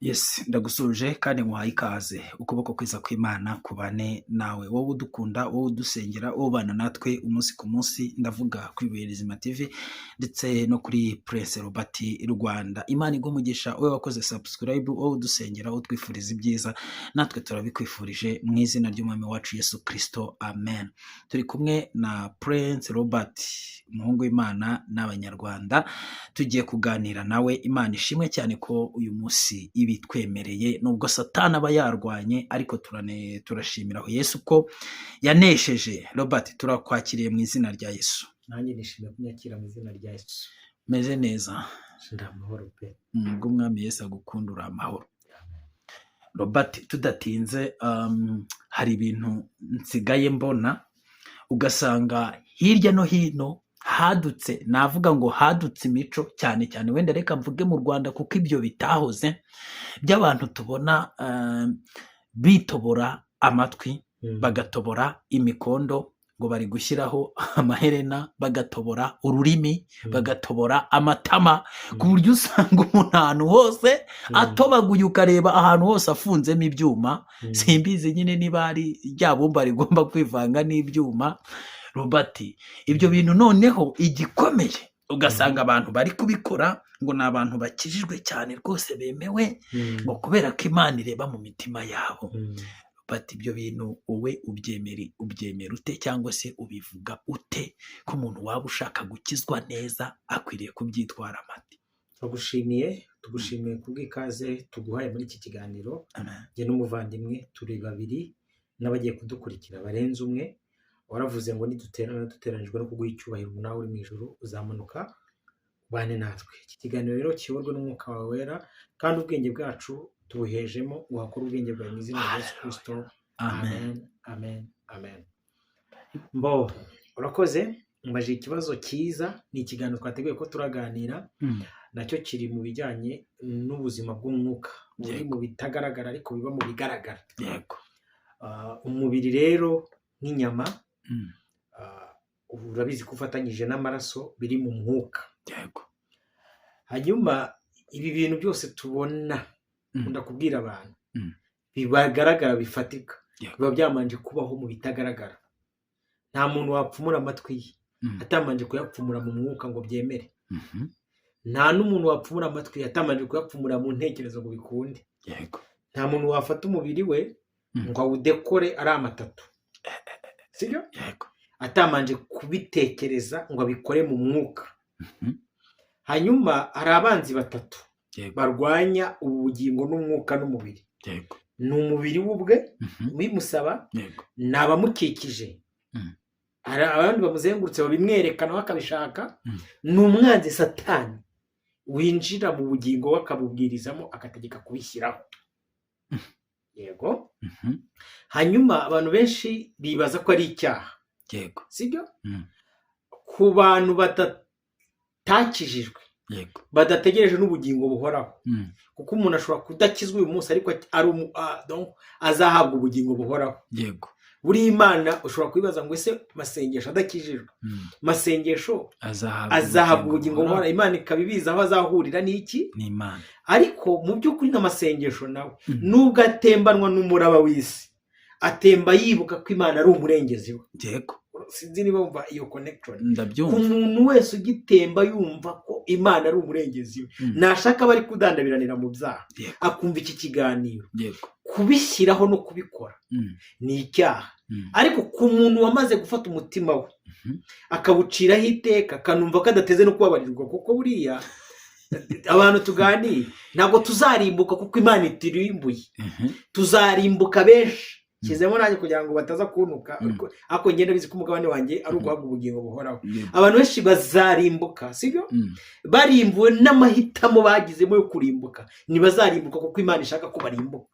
Yes, ndagusuhuje kandi nguhaye ikaze. Ukuboko kwiza kw'Imana kubane nawe. Wowe udukunda, wowe udusengera, wowe ubana natwe umunsi ku munsi, ndavuga kuri Ibuye Rizima TV ndetse no kuri Prince Robert Rwanda. Imana iguhe umugisha wowe wakoze subscribe, wowe udusengera, wowe utwifuriza ibyiza, natwe turabikwifurije mu izina ry'Umwami wacu Yesu Kristo, amen. Turi kumwe na Prince Robert, umuhungu w'Imana n'Abanyarwanda, tugiye kuganira nawe. Imana ishimwe cyane ko uyu munsi ibitwemereye, nubwo Satani aba yarwanye, ariko turashimira Yesu ko yanesheje. Robert, turakwakiriye mu izina rya Yesu. Nanjye nishimiye kunyakira mu izina rya Yesu. Meze neza. Ndi amahoro pe. Ubwo Umwami Yesu agukunda uri amahoro. Robert, tudatinze, hari ibintu nsigaye mbona, ugasanga hirya no hino hadutse, navuga ngo hadutse imico, cyane cyane wenda reka mvuge mu Rwanda kuko ibyo bitahoze, by'abantu tubona bitobora amatwi, bagatobora imikondo ngo bari gushyiraho amaherena, bagatobora ururimi, bagatobora amatama, ku buryo usanga umuntu ahantu hose atobaguye, ukareba ahantu hose afunzemo ibyuma. Simbizi nyine niba ari rya bumba rigomba kwivanga n'ibyuma. Robert, ibyo bintu noneho igikomeye, ugasanga abantu bari kubikora ngo ni abantu bakijijwe cyane rwose bemewe, ngo kubera ko Imana ireba mu mitima yabo. Robert, ibyo bintu wowe ubyemera ute, cyangwa se ubivuga ute, ko umuntu waba ushaka gukizwa neza akwiriye kubyitwara amate? Turagushimiye, tugushimiye kubw'ikaze tuguhaye muri iki kiganiro. Amen. Njye n'umuvandimwe turi babiri n'abagiye kudukurikira barenze umwe. Waravuze ngo niduterana duteranijwe no kuguha icyubahiro, nawe uri mu ijuru uzamanuka ubane natwe. Iki kiganiro rero kiyoborwe n'Umwuka wawe Wera, kandi ubwenge bwacu tubuhejemo uhakore ubwenge bwawe mu izina rya Yesu Kirisito. Amen. Amen, amen, amen. Mbo urakoze, mbajije ikibazo cyiza. Ni ikiganiro twateguye ko turaganira, nacyo kiri mu bijyanye n'ubuzima bw'umwuka buri mu bitagaragara ariko biba mu bigaragara. Umubiri rero nk'inyama, urabizi ko ufatanyije n'amaraso biri mu mwuka. Hanyuma ibi bintu byose tubona, nkunda kubwira abantu, bigaragara bifatika, biba byamanje kubaho mu bitagaragara. Nta muntu wapfumura amatwi ye atamanje kuyapfumura mu mwuka ngo byemere. Nta n'umuntu wapfumura amatwi ye atamanje kuyapfumura mu ntekerezo ngo bikunde. Nta muntu wafata umubiri we ngo awudekore ari amatatu, sibyo? Yego. Atamanje kubitekereza ngo abikore mu mwuka. Hanyuma hari abanzi batatu barwanya ubugingo n'umwuka n'umubiri. Ni umubiri we ubwe bimusaba, ni abamukikije, hari abandi bamuzengurutse babimwereka nawe akabishaka, ni umwanzi Satani winjira mu bugingo we akabubwirizamo, agategeka kubishyiraho. Yego. Hanyuma abantu benshi bibaza ko ari icyaha, sibyo? Ku bantu batakijijwe, badategereje n'ubugingo buhoraho, kuko umuntu ashobora kudakizwa uyu munsi ariko ari donc azahabwa ubugingo buhoraho. Buriya Imana, ushobora kwibaza ngo ese Masengesho adakijijwe, Masengesho azahabwa azahabwa ubugingo buhoraho? buhoraho? Imana ikaba ibizi aho azahurira n'iki? N'Imana. Ariko mu by'ukuri n'Amasengesho nawe, nubwo atembanwa n'umuraba w'isi, atemba yibuka ko Imana ari umurengezi we. Sinzi niba wumva iyo connection. Ndabyumva. Ku muntu wese ugitemba yumva ko Imana ari umurengezi we, nashaka bari kudandabiranira mu byaha, akumva iki kiganiro, kubishyiraho no kubikora ni icyaha. Ariko ku muntu wamaze gufata umutima we, akawuciraho iteka, akanumva ko adateze no kubabarirwa, kuko buriya abantu tuganira ntabwo tuzarimbuka kuko Imana itirimbuye. Tuzarimbuka benshi, shyizemo nanjye kugira ngo bataza kuntuka, ariko ngenda bizi ko umugabane wanjye ari uguhabwa ubugingo buhoraho. Abantu benshi bazarimbuka, sibyo? Barimbuwe n'amahitamo bagizemo yo kurimbuka. Ntibazarimbuka kuko Imana ishaka ko barimbuka,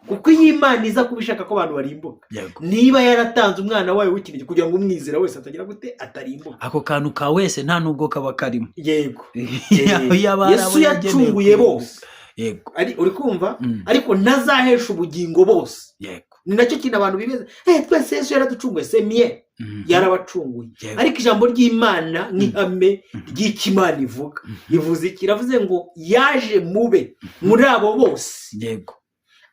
kuko iyo Imana iza kuba ishaka ko abantu barimbuka, niba yaratanze umwana wayo w'ikinege kugira ngo umwizera wese atagira gute? Atarimbuka. Ako kantu ka wese nta nubwo kaba karimo. Yego. Iyo aba ari Yesu abo yagenewe yacunguye kurimbuka. bose. Yego. Uri kumva? Mm. Ariko ntazahesha ubugingo bose. Yego. Ni nacyo kintu abantu bibaza: "Twese Yesu yaraducunguye." Semiye yarabacunguye, ariko ijambo ry'Imana nk'ihame ry'icyo Imana ivuga, ivuze iki? Iravuze ngo yaje mube muri abo bose.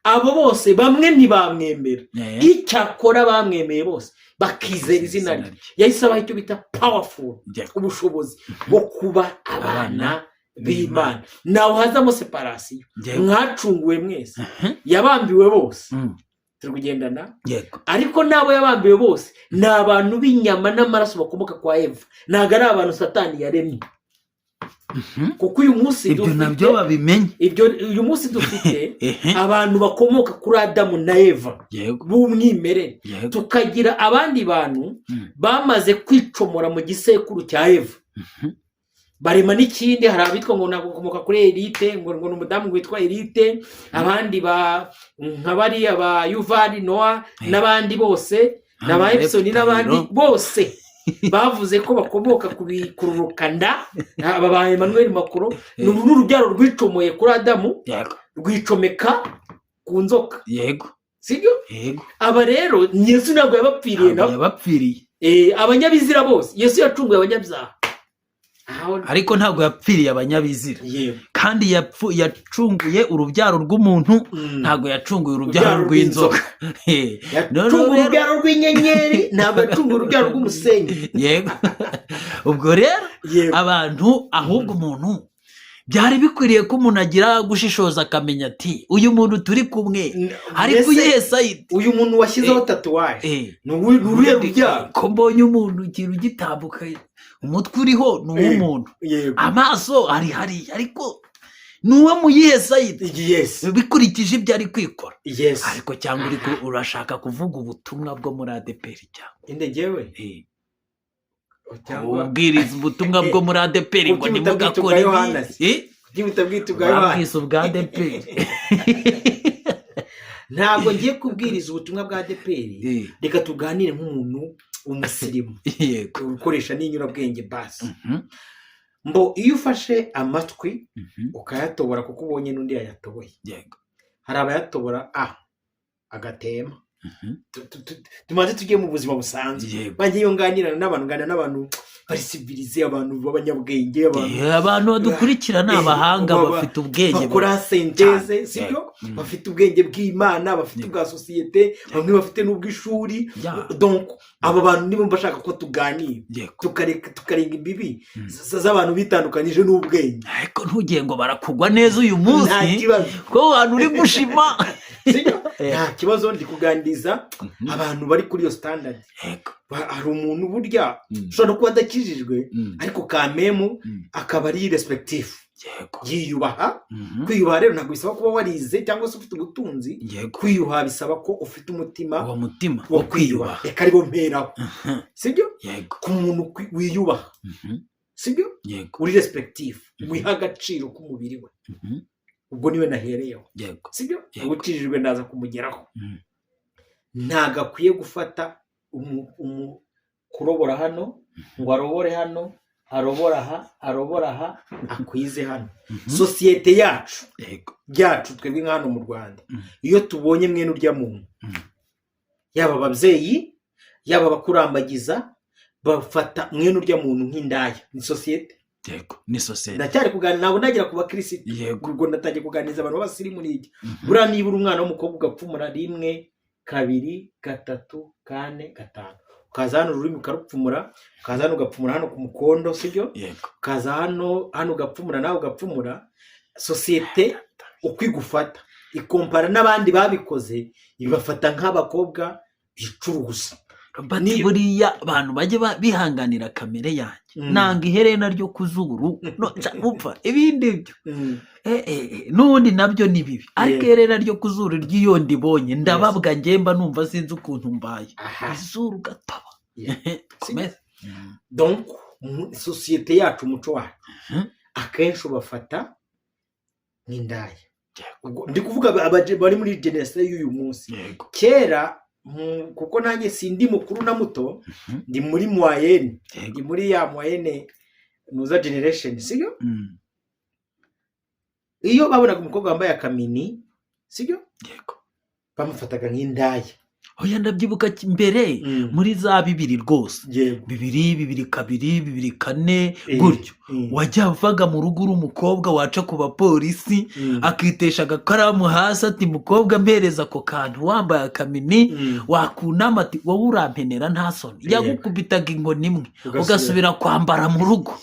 Abo bose, bamwe ntibamwemera. Icyakora bamwemeye bose, bakizera izina rye, yahise abaha icyo bita powerful, ubushobozi bwo kuba abana b'Imana. Nawe hazamo séparation. Mwacunguwe mwese, yabambiwe bose. Turi kugendana? Yego. Ariko n'abo yabambiwe bose ni abantu b'inyama n'amaraso bakomoka kwa Eva, ntabwo ari abantu Satani yaremye. Kuko uyu munsi Ibyo dufite nabyo babimenye. Ibyo, uyu munsi dufite abantu bakomoka kuri Adamu na Eva b'umwimerere, tukagira abandi bantu bamaze kwicomora mu gisekuru cya Eva, barema n'ikindi. Hari abitwa ngo ntabwo bakomoka kuri Elite, ngo ni umudamu witwa Elite, abandi ba nka bariya ba Yuval Noah n'abandi bose na ba Epson n'abandi bose bavuze ko bakomoka ku bikururukanda. Aba ba Emmanuel Macron ni uru, ni urubyaro rwicomoye kuri Adamu, rwicomeka ku nzoka. Sibyo? Yego. Aba rero Yesu ntabwo yabapfiriye. Ntabwo Nabo yabapfiriye. Abanyabizira bose, Yesu yacunguye abanyabyaha. Ariko ntabwo yapfiriye abanyabizira. Kandi yacunguye urubyaro rw'umuntu, ntabwo yacunguye urubyaro Urubyaro rw'inzoka. Noneho yacunguye rero urubyaro rw'inyenyeri, ntabwo yacunguye urubyaro rw'umusenyi. Yego, ubwo rero abantu, ahubwo umuntu byari bikwiriye ko umuntu agira gushishoza, akamenya ati: "Uyu muntu turi kumwe ari Mbese ku yihe side?" uyu muntu washyizeho tatouage ni uruhe rubyaro? Ko mbonye umuntu, ikintu gitambuka, umutwe uriho ni uw'umuntu, amaso ari hariya, ariko ni uwo mu yihe side, bikurikije ibyo ari kwikora? Ariko cyangwa urashaka kuvuga ubutumwa bwo muri ADEPR cyangwa? Inde, jyewe? Cyangwa Ubwiriza ubutumwa bwo muri ADEPR ngo Kuki butabwita ntimugakore ubwa Yohana ibi. se? Kuki butabwita ubwa Yohana? Babwise ubwa ADEPR. Ntabwo ngiye kubwiriza ubutumwa bwa ADEPR. Reka tuganire nk'umuntu w'umusirimu ukoresha n'inyurabwenge basi. Mbo iyo ufashe amatwi ukayatobora kuko ubonye n'undi yayatoboye, hari abayatobora a agatema. Tubanze tujye mu buzima busanzwe. Banjye iyo nganira n'abantu, nganira n'abantu bari civilisé, abantu b'abanyabwenge, abantu Abantu badukurikira ni abahanga, bafite ubwenge bakora synthèse, cyane. sibyo? Yego. Bafite ubwenge bw'Imana, bafite ubwa sosiyete, bamwe bafite n'ubw'ishuri. Donc abo bantu nibo bashaka ko tuganira, tukarenga imbibi z'abantu bitandukanyije n'ubwenge. Ariko ntugire ngo barakugwa neza uyu Nta munsi, kibazo. ko abantu uri gushima. Sibyo? Nta kibazo, ndi kuganiriza abantu bari kuri iyo standard. Hari umuntu burya ushobora no kuba adakijijwe, ariko kamemu akaba ari respectif, yiyubaha. Kwiyubaha rero ntabwo bisaba kuba warize cyangwa se ufite ubutunzi. Kwiyubaha bisaba ko ufite umutima Uwo mutima wo wo kwiyubaha. kwiyubaha. Reka aribo mperaho, sibyo? Yego. Ku muntu wiyubaha, sibyo, Yego. uri respectif, wiha agaciro k'umubiri we, ubwo niwe nahereyeho, sibyo? Yego. Ukijijwe ndaza kumugeraho. Ntabwo akwiye gufata kurobora hano, ngo arobore hano, arobora aha, arobora aha, akwize hano. Sosiyete yacu yacu twebwe nka hano mu Rwanda, iyo tubonye mwene urya muntu, yaba ababyeyi, yaba abakurambagiza, bafata mwene urya muntu nk'indaya. Ni sosiyete. Yego, ni sosiyete. Ndacyari kuganira, ntabwo ndagera ku bakirisitu. Ubwo ndatangiye kuganiriza abantu b'abasirimu n'iki. Buriya niba uri umwana w'umukobwa, ugapfumura rimwe, kabiri, gatatu, kane, gatanu, ukaza hano ururimi ukarupfumura, ukaza hano ugapfumura hano ku mukondo, sibyo? Yego. Ukaza hano, hano ugapfumura, nawe ugapfumura, sosiyete uko igufata, ikompara n'abandi babikoze, ibafata nk'abakobwa bicuruza. Robert, buriya abantu bajye bihanganira kamere yanjye. Nanga iherena ryo ku zuru. No, upfa ibindi byo. N'ubundi nabyo ni bibi, ariko iherena ryo ku zuru ry'iyo ndibonye ndababwa, ngemba numva sinzi ukuntu mbaye. Izuru gataba. Komeza. Donc sosiyete yacu, umuco wacu, akenshi ubafata nk'indaya. Ubwo ndi kuvuga bari muri génération y'uyu munsi. Kera kuko nanjye sindi mukuru na muto, ndi muri moyenne, ndi muri ya moyenne nuza generation, sibyo? Iyo babonaga umukobwa wambaye akamini, sibyo, Yego. bamufataga nk'indaya. Oya, ndabyibuka mbere muri za 2000 rwose, 2000, 2002, 2004, gutyo. Wajya uvaga mu rugo uri umukobwa, waca ku bapolisi, akitesha agakaramu hasi, ati: "Mukobwa, mpereza ako kantu," wambaye akamini. Wakunama, ati: "Wowe urampenera, nta soni?" Yagukubitaga inkoni imwe, Ugasubira. ugasubira kwambara mu rugo.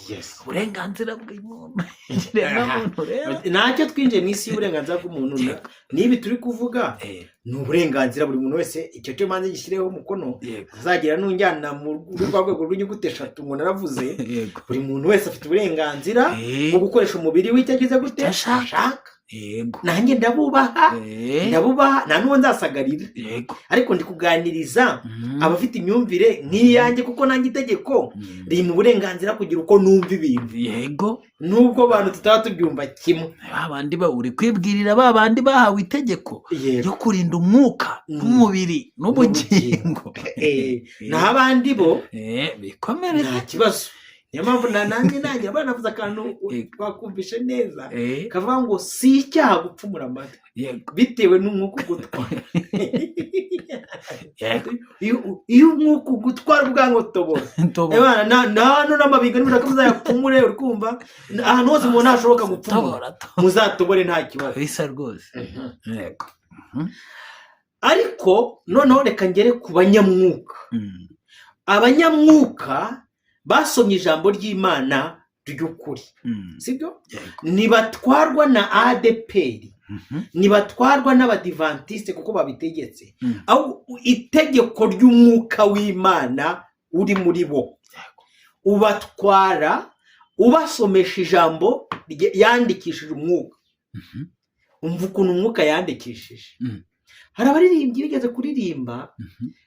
Uburenganzira bw'umuntu, ikiremwamuntu rero. Ntacyo, twinjiye mu isi y'uburenganzira bw'umuntu. N'ibi turi kuvuga ni uburenganzira buri muntu wese. Icyo cyo manze gishyireho umukono, azagira n'unjyana mu rwa rwego rw'inyuguti eshatu ngo naravuze. Buri muntu wese afite uburenganzira bwo gukoresha umubiri we icyo agize gute? Icyo ashaka. Ashaka. Nanjye ndabubaha, ndabubaha, nta n'uwo nzasagarira. Ariko ndi kuganiriza abafite imyumvire nk'iyanjye, kuko nanjye itegeko riri mu burenganzira kugira uko numva ibintu, nubwo abantu tutaba tubyumva kimwe. Ba bandi ba uri kwibwirira, ba bandi bahawe itegeko ryo kurinda umwuka n'umubiri n'ubugingo. Naho abandi bo Bikomereze. nta kibazo. Niyo mpamvu nanjye nanjye banavuze akantu twakumvishe neza, kavuga ngo si icyaha gupfumura amatwi bitewe n'umwuka ugutwara. Iyo umwuka ugutwara ubwanwa utobora. Tobora. Ebana, na hano n'amabinga nimushaka muzayapfumure. Uri kumva, ahantu hose umuntu ntashobora gupfumura, Tobora, tobora. muzatobore, nta kibazo. Bisa rwose, yego. Ariko noneho reka ngere ku banyamwuka. Abanyamwuka basomye ijambo ry'Imana ry'ukuri, sibyo? Yego. Ntibatwarwa na ADEPR, ntibatwarwa n'Abadivantisite kuko babitegetse, ahubwo itegeko ry'umwuka w'Imana uri muri bo ubatwara, ubasomesha ijambo yandikishije umwuka. Umva ukuntu umwuka yandikishije. Hari abaririmbyi bigeze kuririmba,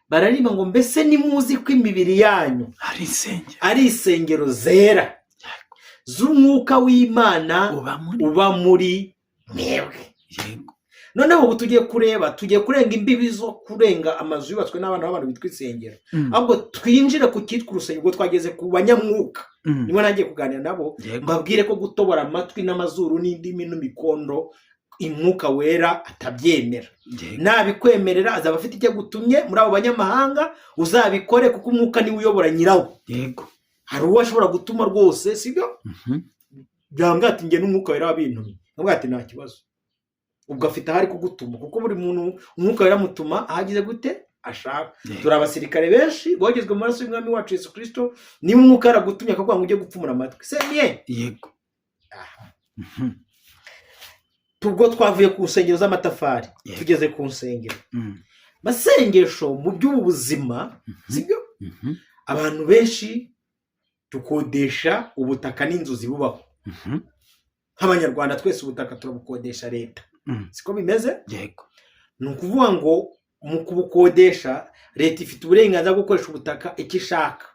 bararirimba ngo: "Mbese nimuzi ko imibiri yanyu Hari insengero ari insengero zera z'umwuka w'Imana uba muri uba muri mwebwe?" Noneho ubu tugiye kureba, tugiye kurenga imbibi zo kurenga amazu yubatswe n'abana b'abantu bitwa insengero, ahubwo twinjire ku cyitwa urusengero. Ubwo twageze ku banyamwuka, niba nagiye kuganira nabo, mbabwire ko gutobora amatwi n'amazuru n'indimi n'imikondo Umwuka Wera atabyemera. Nabikwemerera azaba afite icyo agutumye muri abo banyamahanga. Uzabikore, kuko umwuka niwe uyobora nyirawo. Hari uwo ashobora gutuma rwose, sibyo? Byambwira ati: "Njye n'Umwuka Wera wabintumye." Nkamubwira ati: "Nta kibazo." Ubwo afite aho ari kugutuma, kuko buri muntu Umwuka Wera amutuma aho agize gute? Ashaka. Turi abasirikare benshi bogezwe mu maraso y'Umwami wacu Yesu Kirisito. Niba Umwuka yaragutumye akavuga ngo ujye gupfumura amatwi, semye. Ubwo twavuye ku nsengero z'amatafari, tugeze ku nsengero, masengesho mu by'ubu buzima, sibyo? Abantu benshi dukodesha ubutaka n'inzu zibubaho. Nk'Abanyarwanda twese ubutaka turabukodesha leta. Siko bimeze? Yego. Ni ukuvuga ngo mu kubukodesha, leta ifite uburenganzira bwo gukoresha ubutaka icyo ishaka,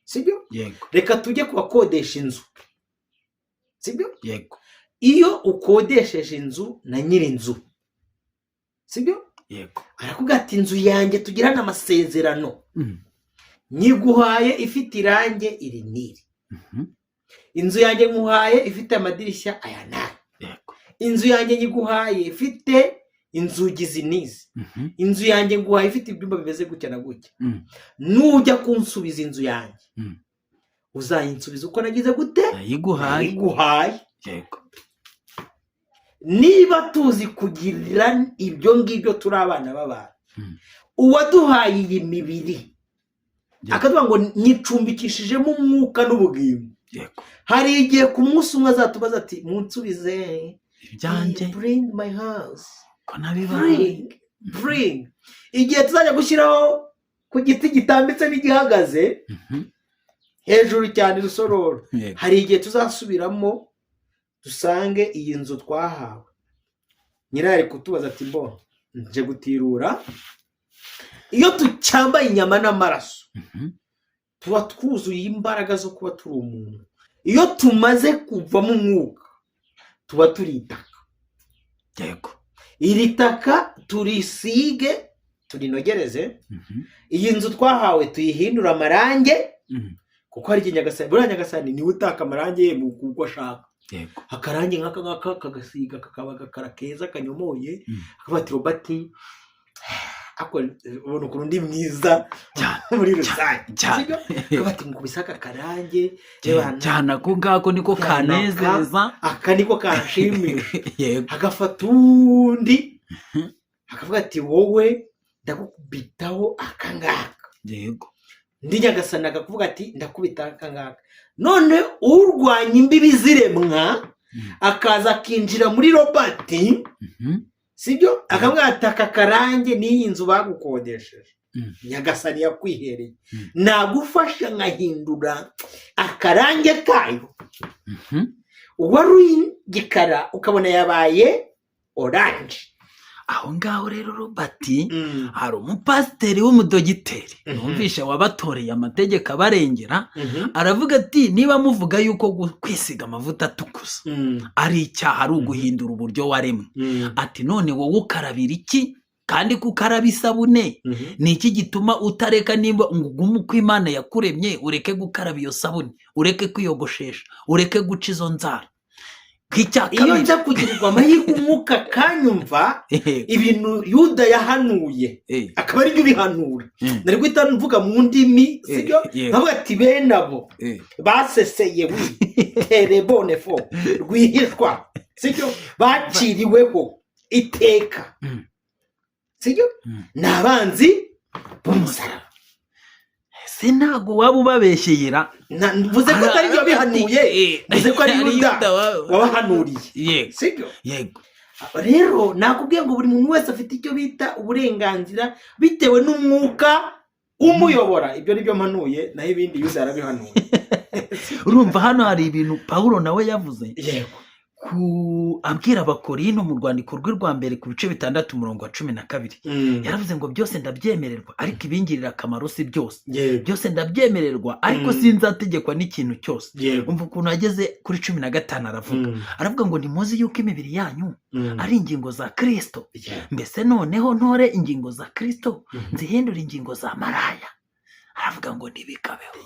sibyo? Yego. Reka tujye ku bakodesha inzu, sibyo? Yego. Iyo ukodesheje inzu na nyir'inzu, sibyo? Yego. Arakubwira ati: "Inzu yanjye tugirane amasezerano, nyiguhaye ifite irange iri n'iri. Inzu yanjye nkuhaye ifite amadirishya aya n'aya. Inzu yanjye nyiguhaye ifite inzugi izi n'izi. Inzu yanjye nguhaye ifite ibyumba bimeze gutya na gutya. Nujya kunsubiza inzu yanjye, uzayinsubiza uko nagize gute? Nayiguhaye." Nayiguhaye. Niba tuzi kugirira ibyo ngibyo, turi abana b'abantu. Uwaduhaye iyi mibiri, akavuga ngo nyicumbikishijemo umwuka n'ubugingo, hari igihe ku munsi umwe azatubaza ati: "Munsubize ibyanjye, bring my house." Ko nabibaye. Bring, bring. Igihe tuzajya gushyiraho ku giti gitambitse n'igihagaze hejuru cyane rusororo, hari igihe tuzasubiramo dusange iyi nzu twahawe, nyirayo ari kutubaza ati: "Mbo nje gutirura." Iyo tucyambaye inyama n'amaraso, tuba twuzuye imbaraga zo kuba turi umuntu. Iyo tumaze kuvamo umwuka, tuba turi itaka. Iri taka turisige, turinogereze. Iyi nzu twahawe tuyihindure amarange, kuko hari igihe Nyagasani, buriya Nyagasani niwe utaka amarange ye mu uko ashaka. Akarange nk'aka ngaka kagasiga kakaba agakara keza kanyomoye, akavuga ati: "Robert, Ariko ubona ukuntu ndi mwiza muri rusange, Cyane. sibyo? Akavuga ati: "Nkubise aka karange, reba, Cyane, ako ngako niko Cyane, kanezeza. Aka niko kanshimisha." Agafata undi, akavuga ati: "Wowe ndagukubitaho aka ngaka." Undi Nyagasani akakuvuga ati: "Ndakubita aka ngaka." None urwanya imbibi ziremwa akaza akinjira muri Robert, sibyo, akavuga ati: "Aka karange n'iyi nzu bagukodesheje, Nyagasani yakwihereye, nagufasha nkahindura akarange kayo." Uwari igikara ukabona yabaye orange. Aho ngaho rero, Robert, hari umupasiteri w'umudogiteri numvishe wabatoreye amategeko abarengera. Aravuga ati: "Niba muvuga yuko kwisiga amavuta atukuza ari icyaha, ari uguhindura uburyo waremwe," ati, "none wowe ukarabira iki kandi ko ukaraba isabune? Ni iki gituma utareka, nimba ngo ugume uko Imana yakuremye, ureke gukaraba iyo sabune, ureke kwiyogoshesha, ureke guca izo nzara?" Nk'icya Iyo kabiri nza kugirirwa amahirwe umwuka kanyumva ibintu Yuda yahanuye, akaba aribyo ubihanura, nari guhita mvuga mu ndimi, sibyo? Yego. Nkavuga ati: "Bene abo baseseye wi terebone fo rwihishwa, sibyo, baciriweho iteka, sibyo, ni abanzi b'umusaraba." Ese ntabwo waba ubabeshyera? Mvuze ko atari byo wabihanuye, mvuze ko ari Yuda wabahanuriye, sibyo? Yego. Rero nakubwiye ngo buri muntu wese afite icyo bita uburenganzira bitewe n'umwuka umuyobora. Ibyo ni byo mpanuye, naho ibindi Yuda yarabihanuye. Urumva hano hari ibintu Pawulo nawe yavuze ku abwira Abakorino mu rwandiko rwe rwa mbere ku bice 6, umurongo wa 12. Yaravuze ngo: "Byose ndabyemererwa, ariko ibingirira akamaro si byose. Byose ndabyemererwa, ariko sinzategekwa n'ikintu cyose." Umva ukuntu ageze kuri 15 aravuga, aravuga ngo: "Ntimuzi yuko imibiri yanyu ari ingingo za Kirisito? Mbese noneho ntore ingingo za Kirisito nzihindure ingingo za maraya?" Aravuga ngo: "Ntibikabeho."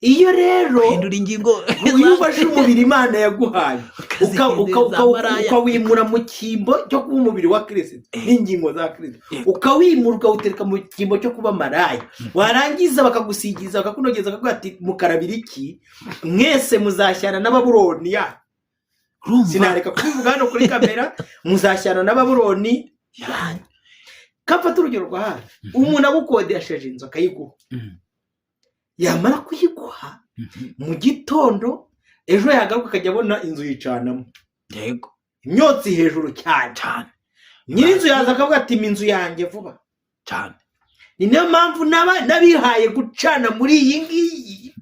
Iyo rero Guhindura ingingo iyo ufashe umubiri Imana yaguhaye ukazihindura za maraya. Ukawimura mu cyimbo cyo kuba umubiri wa Kirisito n'ingingo za Kirisito, ukawimura ukawutereka mu cyimbo cyo kuba maraya, warangiza bakagusigiza, bakakunogeza, bakaguha ati: "Mukarabira iki? Mwese muzashyana n'Ababuroni ya." Urumva? Sinareka kubivuga hano kuri kamera: muzashyana n'Ababuroni yanyu. Kamfata urugero rwa hafi: umuntu agukodesheje inzu akayiguha, yamara kuyiguha, mu gitondo ejo yagaruka akajya abona inzu yicanamo imyotsi hejuru cyane. Nyir'inzu yaza akavuga ati: "Mpa inzu yanjye vuba." Ni nayo mpamvu n'abihaye gucana muri iyi ngiyi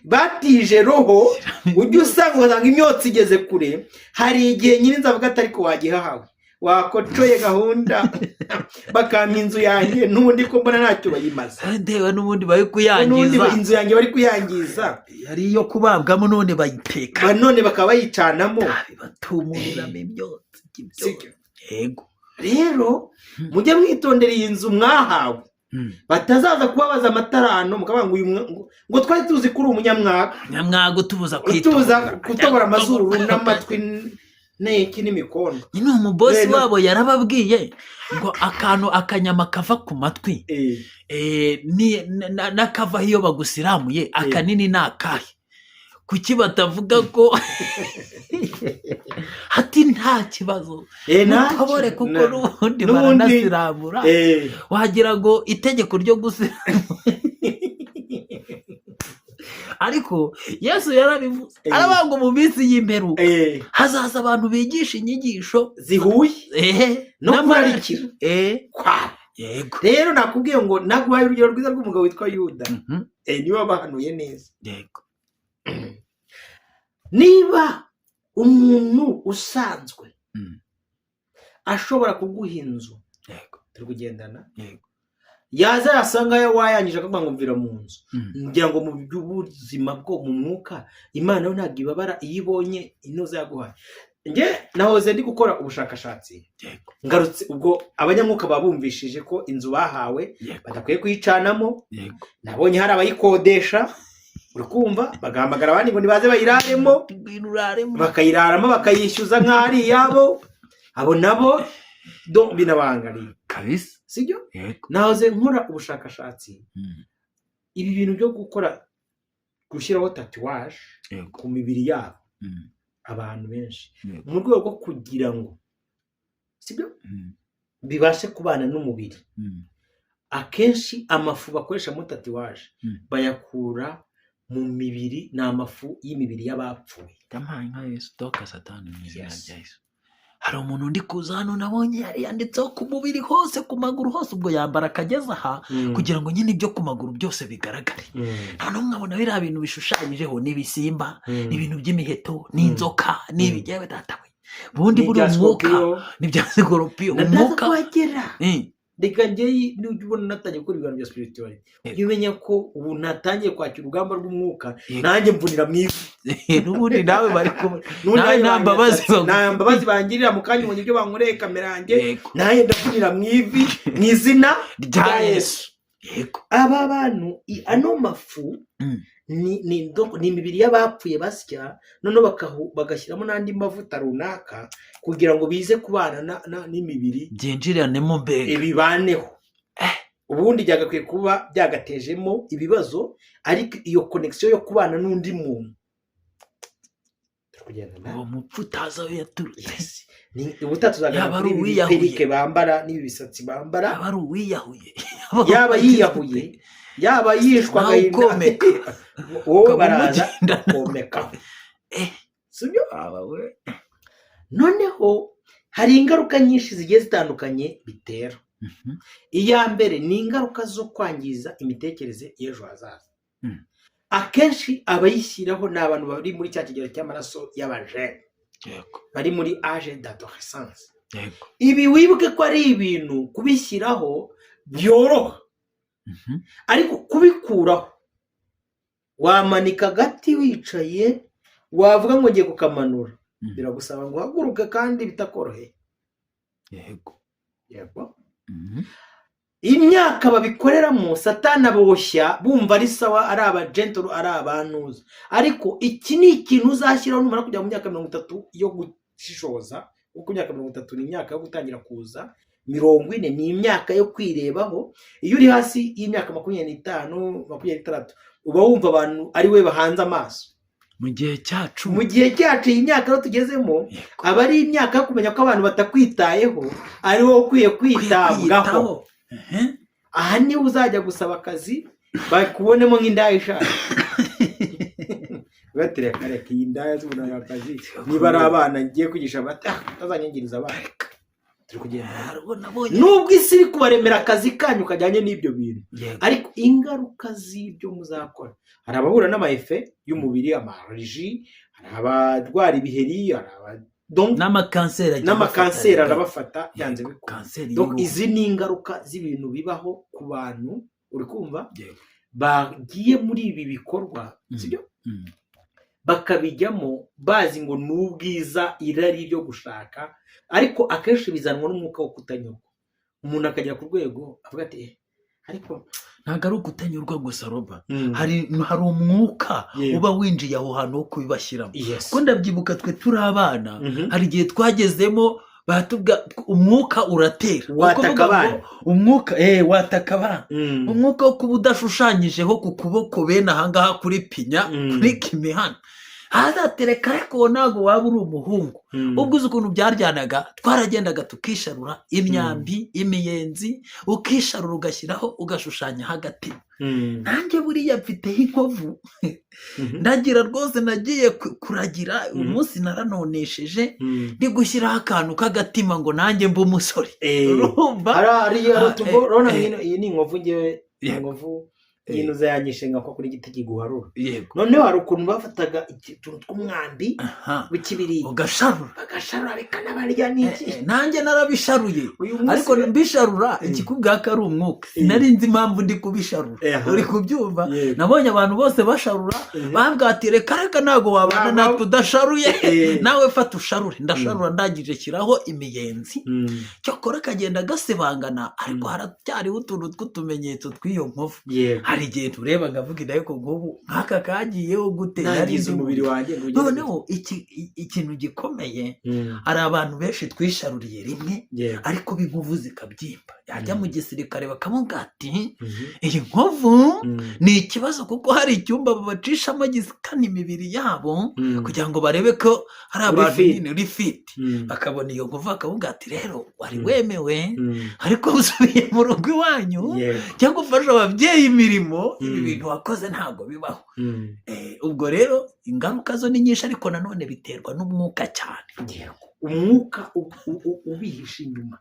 batije roho, ujya usanga ugasanga imyotsi igeze kure. Hari igihe nyir'inzu avuga ati: "Ariko wagihahawe, wakocoye gahunda bakampa inzu yanjye, n'ubundi ko mbona ntacyo bayimaze." Ndeba n'ubundi bari N'ubundi kuyangiza. Inzu yanjye bari kuyangiza. Yari iyo kubabwamo none bayiteka. None bakaba bayicanamo. Itabi batumuriramo imyotsi. Sibyo? Yego. Rero mujye mwitondera iyi nzu mwahawe, batazaza kubabaza amatarano mukavuga ngo uyu ngo twari tuzi ko uri umunyamwaga. Nyamwaga utubuza utubuza kwitonda. Gutobora amazuru n'amatwi n'iki n'imikondo. Nyine umubosi wabo yarababwiye ngo akantu akanyama kava ku matwi n'akavaho iyo bagusiramuye akanini ni akahe? Kuki batavuga ko hati nta kibazo, mutobore kuko n'ubundi baranasiramura? Wagira ngo itegeko ryo gusiramura, ariko Yesu yarabivuze, aravuga ngo mu minsi y'imperuka hazaza abantu bigisha inyigisho zihuye no kurarikira kwabo. Rero nakubwiye ngo naguhaye urugero rwiza rw'umugabo witwa Yuda. Niwe wabahanuye neza. Niba umuntu usanzwe ashobora kuguha inzu, turi kugendana, Yego. yaza yasanga wayangije akavuga ngo: "Mvira mu nzu." Ngira ngo mu by'ubuzima bwo mu mwuka, Imana yo ntabwo ibabara iyo ibonye inoza yaguhaye. Njye nahoze ndi gukora ubushakashatsi, ngarutse ubwo abanyamwuka babumvishije ko inzu bahawe badakwiye kuyicanamo. Nabonye hari abayikodesha, uri kumva, bagahamagara abandi ngo nibaze bayiraremo. Ngwino uraremo. Bakayiraramo, bakayishyuza nk'aho ari iyabo. Abo nabo do binabangariye. Kabisa. Sibyo? Yego. Nahoze nkora ubushakashatsi, ibi bintu byo gukora, gushyiraho tatouage ku mibiri yabo, abantu benshi, mu rwego rwo kugira ngo, sibyo, bibashe kubana n'umubiri, akenshi amafu bakoresha muri tatouage bayakura mu mibiri, ni amafu y'imibiri y'abapfuye. Yampaye nka Yesu, toka Satani mu izina Yes. rya Yesu. Hari umuntu undi kuza hano nabonye yari yanditseho ku mubiri hose, ku maguru hose, ubwo yambara akageza aha kugira ngo nyine ibyo ku maguru byose bigaragare. Noneho nkabona biriya bintu bishushanyijeho n'ibisimba, ibintu by'imiheto n'inzoka n'ibigewe, data we, ubundi buri n'ibya umwuka Scorpio. N'ibya sikorupiyo. Nataza Umwuka kuhagera. Reka njyewe nujya ubona natangiye gukora ibiganiro bya spirituality, ujye umenya ko ubu natangiye kwakira urugamba rw'umwuka. Nanjye mvunira mu ivi. N'ubundi nawe bari kumwe. N'ubundi Nawe nanjye nta mbabazi banyatse. Nta mbabazi bangirira. Mu kanya ubonye ibyo bankoreye kamera yanjye. Nanjye ndavunira mu ivi mu izina rya rya Yesu, yego. Aba bantu, ano mafu ni imibiri y'abapfuye basya, noneho bagashyiramo n'andi mavuta runaka kugira ngo bize kubana n'imibiri. Byinjiranemo mbega. Bibaneho. Ubundi byagakwiye kuba byagatejemo ibibazo, ariko iyo connexion yo kubana n'undi muntu, turi kugendana. Uwo mupfu utazi aho yaturutse. Yes. Ubutaha tuzaganira Yaba kuri ari ibi uwiyahuye. biperike bambara n'ibi bisatsi bambara. Yaba ari uwiyahuye. Yaba yiyahuye, yaba yishwe Nawe agahinda, ukomeka. wowe Ukaba baraza umugendana. bakomekaho. Sibyo? Aba we. Noneho hari ingaruka nyinshi zigiye zitandukanye bitera. Iya mbere ni ingaruka zo kwangiza imitekerereze y'ejo hazaza. Akenshi abayishyiraho ni abantu bari muri cya kigero cy'amaraso y'abajene, bari muri âge d'adolescence. Ibi wibuke ko ari ibintu kubishyiraho byoroha, ariko kubikuraho, wamanika agati wicaye, wavuga ngo ngiye kukamanura, biragusaba ngo uhaguruke kandi bitakoroheye. Yego. Imyaka babikoreramo, Satani aboshya bumva ari sawa, ari abajentoro, ari abantuza, ariko iki ni ikintu uzashyiraho numara kujya mu myaka 30 yo gushishoza, kuko imyaka 30 ni imyaka yo gutangira kuza, 40 ni imyaka yo kwirebaho. Iyo uri hasi y'imyaka 25, 26, uba wumva abantu ari we bahanze amaso. Mu gihe cyacu. Mu gihe cyacu, iyi myaka rero tugezemo, aba ari imyaka yo kumenya ko abantu batakwitayeho, ari wowe ukwiye kwitabwaho. Kwiyitaho. Aha niho uzajya gusaba akazi bakubonemo nk'indaya ishaje, bati: "Reka reka, iyi ndaya zibona akazi, niba ari abana ngiye kwigisha bati ah, utazanyangiriza abana." Turi kugenda. Hari uwo nabonye. Nubwo isi iri kubaremera akazi kanyu kajyanye n'ibyo bintu, ariko ingaruka z'ibyo muzakora, hari abahura n'ama effets y'umubiri, ama allergies, hari abarwara ibiheri, hari aba donc n'amakanseri agiye n'amakanseri abafata. Arabafata byanze bikunze. Kanseri Donc y'uruhu. izi ni ingaruka z'ibintu bibaho ku bantu, uri kumva, bagiye muri ibi bikorwa, sibyo, bakabijyamo bazi ngo ni ubwiza, irari ryo gushaka, ariko akenshi bizanwa n'umwuka wo kutanyurwa, umuntu akagera ku rwego avuga ati: "Eh, ariko..." Ntabwo ari ukutanyurwa gusa, Roba, hari umwuka uba winjiye aho hantu wo kubibashyiramo. Kuko ndabyibuka twe turi abana, hari igihe twagezemo baratubwira umwuka uratera. Wataka Ukuvuga ngo abana. Umwuka wataka abana, umwuka wo kuba udashushanyijeho ku kuboko bene ahangaha kuri pinya, kuri kimihana hazatereka, ariko uwo ntabwo waba uri umuhungu. Ubwo uzi ukuntu byaryanaga, twaragendaga tukisharura imyambi, imiyenzi, ukisharura ugashyiraho, ugashushanyaho agatima. Nanjye buriya mfiteho inkovu. Ndagira rwose, nagiye kuragira umunsi naranonesheje, ndi gushyiraho akantu k'agatima ngo nanjye mbe umusore. Urumva? Hari urabona iyi ni inkovu ngewe, inkovu y'intuza yanyishe nka ko kuri igiti kiguharura. Noneho hari ukuntu bafataga utuntu tw'umwambi w'ikibiriti, ugasharura. Bagasharura bikanabarya n'iki. Nanjye narabisharuye. Uyu munsi Ariko mbisharura, ikikubwira ko ari umwuka, sinari nzi impamvu ndi kubisharura. Uri kubyumva? Yego. Nabonye abantu bose basharura, bambwira ati: "Reka reka, ntabwo wabana natwe udasharuye, nawe fata usharure." Ndasharura, ndangije shyiraho imiyenzi. Cyokora akagenda gasibangana, ariko haracyariho utuntu tw'utumenyetso tw'iyo nkovu. Hari igihe tureba nkavuga ariko nk'ubu nk'aka kagiyeho gute? Nari nangiza nzi umubiri wanjye ngo ugere Noneho ikintu gikomeye, hari abantu benshi twisharuriye rimwe, ariko b'inkovu zikabyimba. Yajya mu gisirikare bakamubwira ati: "Iyi nkovu ni ikibazo," kuko hari icyumba babacishamo giscana imibiri yabo kugira ngo barebe ko hari Uri abantu fit. nyine uri fit. Bakabona iyo nkovu bakavuga ati: "Rero wari wemewe, ariko usubiye mu rugo iwanyu cyangwa ufasha ababyeyi imirimo, ibi bintu wakoze ntabwo bibaho." Ubwo rero ingaruka zo ni nyinshi, ariko nanone biterwa n'umwuka cyane. Yego, umwuka ubihishe inyuma,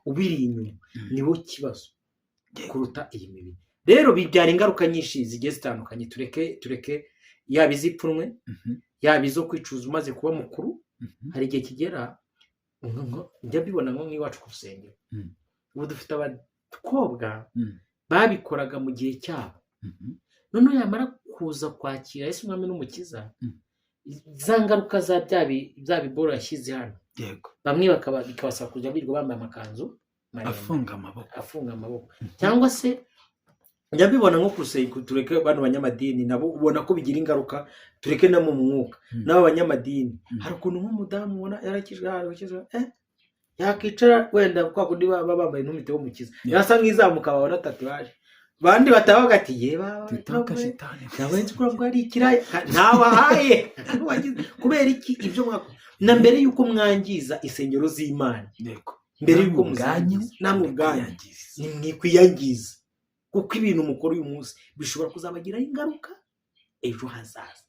ubiri inyuma, niwo kibazo kuruta iyi mibiri. Rero bibyara ingaruka nyinshi zigiye zitandukanye. Tureke yaba iz'ipfunwe, yaba izo kwicuza umaze kuba mukuru. Hari igihe kigera, njya mbibona nko nk'iwacu ku rusengero, ubu dufite abakobwa babikoraga mu gihe cyabo, noneho yamara kuza kwakira Yesu Umwami n'Umukiza, za ngaruka za bya biboro yashyize hano, bamwe bakaba bikabasaba kujya birirwa bambaye amakanzu maremare, afunga amaboko. Afunga amaboko. Cyangwa se njya mbibona nko ku rusengero, tureke bano banyamadini, nabo ubona ko bigira ingaruka, tureke no mu mwuka, n'aba banyamadini, hari ukuntu nk'umudamu ubona yarakijwe, yakicara wenda kwa kundi baba bambaye ntumite w'umukiza, yasa nk'izamuka, babona tatouage, bandi batabaga ati: "Ye baba Tutoka shitani." Nawe nzi ko ari ikiraya ntawahaye." Kubera iki? Ibyo mwakora na mbere y'uko mwangiza insengero z'Imana, mbere y'uko Namwe ubwanyu, muzangiza, namwe ubwanyu mwiyangiza. Nimwikwiyangiza, kuko ibintu mukora uyu munsi bishobora kuzabagiraho ingaruka ejo hazaza.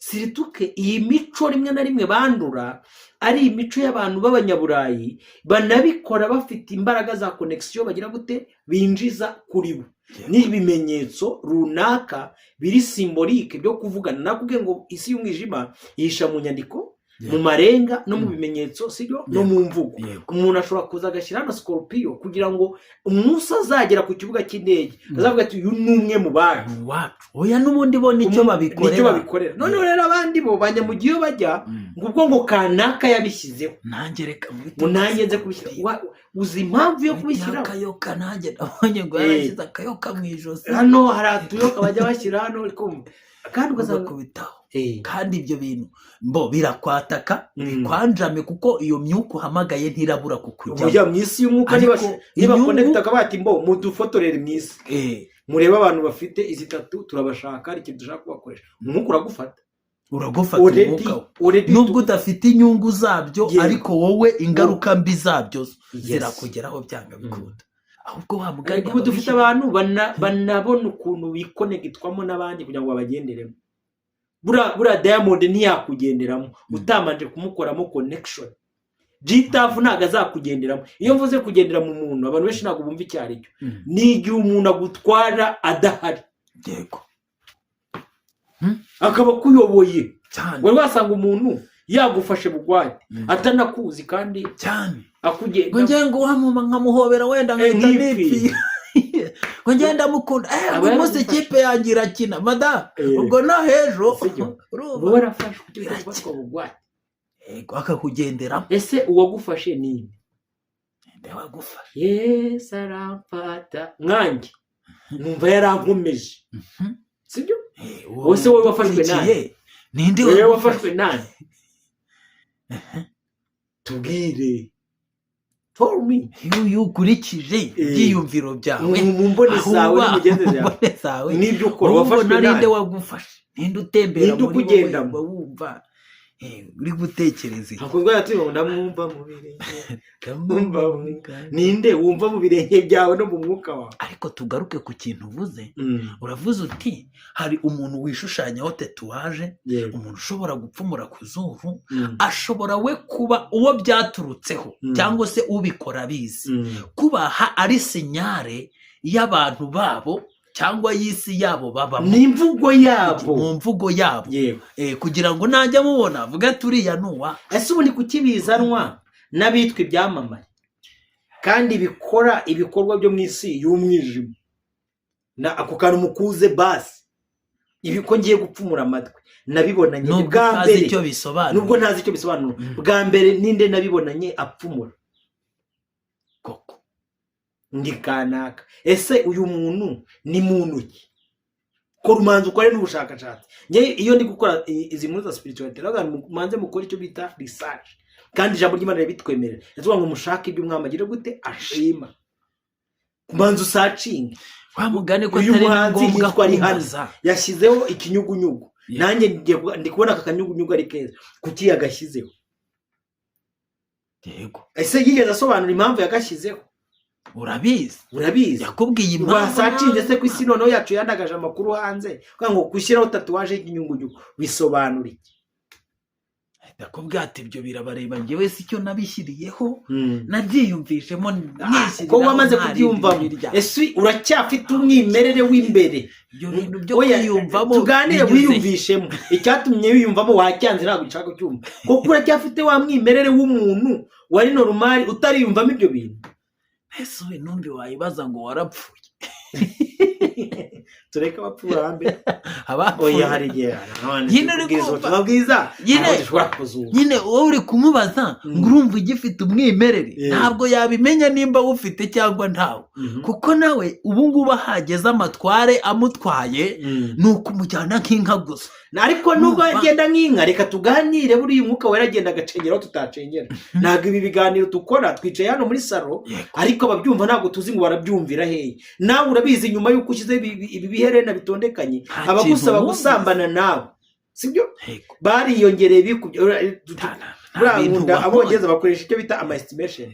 Surtout que iyi mico rimwe na rimwe bandura ari imico y'abantu b'abanyaburayi, banabikora bafite imbaraga za connexion bagira gute, binjiza kuri bo n'ibimenyetso runaka biri symbolique byo kuvugana. Nakubwiye ngo isi y'umwijima yihisha mu nyandiko, mu marenga no mu bimenyetso, sibyo, no mu mvugo. Umuntu ashobora kuza agashyira hano sikorupiyo kugira ngo umunsi azagera ku kibuga cy'indege azavuga ati: "Uyu ni umwe mu bacu." Ni uwacu. Oya, n'ubundi bo nicyo babikorera. Nicyo babikorera. Noneho rero abandi bo banyamugiye iyo bajya ngo ubwo ngo kanaka yabishyizeho, Nanjye reka ngo nanjye nze kubishyira. Uzi impamvu yo kubishyiraho? Akayoka, nanjye nabonye ngo yarashyize akayoka mu ijosi. Hano hari atuyoka bajya bashyira hano, uri kumva? Kandi ugasanga Ugakubitaho. Kandi ibyo bintu mbo birakwataka, bikwanjame, kuko iyo myuka uhamagaye ntirabura kukujyamo. Ujya mu isi y'umwuka, Ariko niba inyungu- connecta akaba bati: "Mbo mudufotorere mu isi, murebe abantu bafite izi tattoo, turabashaka, hari ikintu dushaka kubakoresha." Umwuka uragufata. Uragufata. Already, Umwuka we. already. Nubwo udafite inyungu zabyo, ariko wowe ingaruka mbi zabyo zirakugeraho byanga bikunda. Ahubwo wa mugani Ariko ubu dufite ababishyira- abantu banabona ukuntu bikonegitwamo n'abandi kugira ngo babagenderemo. Buriya Diamond ntiyakugenderamo utabanje kumukoramo connection. Gitafu ntabwo azakugenderamo. Iyo mvuze kugendera mu muntu, abantu benshi ntabwo bumva icyo ari cyo. Ni igihe umuntu agutwara adahari, akaba akuyoboye. Wari wasanga umuntu yagufashe bugwate, atanakuzi kandi akugenda. Ngo ngiye ngo wamuma nkamuhobera wenda nkahita Nkipfira. nipfira, ngo ngende ndamukunda, Aba ngo umunsi yaragufashe. ikipe yanjye irakina madamu, ubwo no hejuru. Sibyo? Urumva? Uba warafashwe icyo bita Birakina. gufatwa bugwate. Yego, akakugenderamo. Ese uwagufashe ni nde? Nde wagufashe? Yesu aramfata, mwanjye numva yarankomeje, sibyo? Uwo Wowe se wowe wafashwe ukurikiye, ninde Wowe wagufashe? wafashwe nande? Tubwire, tell me. Iyo ukurikije ibyiyumviro byawe, Mu mboni aho zawe uba, n'imigenzereze mu yawe mboni zawe, n'ibyo ukora, wowe wafashwe ubona ari nde nande? wagufashe? Ninde utembera Ninde muri wowe? ukugendamo? Uba wumva uri gutekereza iki? Hakunzwe yatuye ngo ndamwumva mu birenge, ndamwumva mu, ninde wumva mu birenge byawe no mu mwuka wawe? Ariko tugaruke ku kintu uvuze. Uravuze uti hari umuntu wishushanyaho tatouage, umuntu ushobora gupfumura ku zuru, ashobora we kuba uwo byaturutseho, cyangwa se ubikora abizi, kubaha ari signal y'abantu babo cyangwa y'isi yabo babamo. Ni imvugo yabo. Mu mvugo yabo. Kugira ngo najya mubona avuge ati: "Uriya ni uwa." Ese ubu ni kuki bizanwa n'abitwa ibyamamare kandi bikora ibikorwa byo mu isi y'umwijima? Na ako kantu mukuze basi, ibi ko ngiye gupfumura amatwi nabibonanye Nubwo bwa utazi mbere, icyo bisobanura. Nubwo ntazi icyo bisobanura, bwa mbere ninde nabibonanye apfumura? Koko. Ndi kanaka. Ese uyu muntu ni muntu ki? Kora, umanza ukore n'ubushakashatsi. Njye iyo ndi gukora izi nkuru za spirituality, ndavuga ngo mumanze mukore icyo bita research, kandi ijambo ry'Imana rirabitwemerera, rivuga ngo mushake ibyo umwami agira gute, ashima. Kubanza usearchinge. Wa mugani ko Uyu atari na muhanzi ngombwa yitwa Rihanna. kumubaza. Yashyizeho ikinyugunyugu. Nanjye ndi kubona aka kanyugunyugu ari keza, kuki yagashyizeho? Ese yigeze asobanura impamvu yagashyizeho? Urabizi. Urabizi. Yakubwiye impamvu? Wasearchinze se ku isi noneho yacu yandagaje amakuru hanze, kugira ngo gushyiraho tatouage y'ikinyugunyugu bisobanura iki? Yakubwiye ati: "Ibyo birabareba, njyewe si cyo nabishyiriyeho, nabyiyumvishemo Ko wamaze nishyiriraho nta rindi kubyiyumvamo. birya." Ese uracyafite umwimerere w'imbere? Ibyo bintu byo Oya, kwiyumvamo tuganire. binyuze. Wiyumvishemo, icyatumye wiyumvamo wacyanze, ntabwo ushaka kucyumva kuko uracyafite wa mwimerere w'umuntu wari normal utariyumvamo ibyo bintu. Ese we numbi wayibaza ngo warapfuye? Tureke abapfu barambe. Abapfuye. Oya, hari igihe Nyine uri tubwiriza kumva. ubutumwa bwiza, ntabwo dushobora kuzura. Nyine wowe uri kumubaza ngo urumva ugifite umwimerere, ntabwo yabimenya nimba awufite cyangwa ntawe, kuko nawe ubu ngubu ahageze amatware amutwaye ni ukumujyana nk'inka gusa. Ariko nubwo Numva. agenda nk'inka, reka tuganire. Buriya Umwuka Wera agenda agacengera aho tutacengera. Ntabwo ibi biganiro dukora twicaye hano muri salon, ariko ababyumva ntabwo tuzi ngo barabyumvira hehe. Nawe urabizi, nyuma y'uko ushyizeho ibi biherena bitondekanye, Nta abagusaba kintu wumvise. gusambana nawe, sibyo? Yego. Bariyongereye, bikubye. Nta Buriya bintu nkunda wabonye. Abongereza bakoresha icyo bita ama estimation.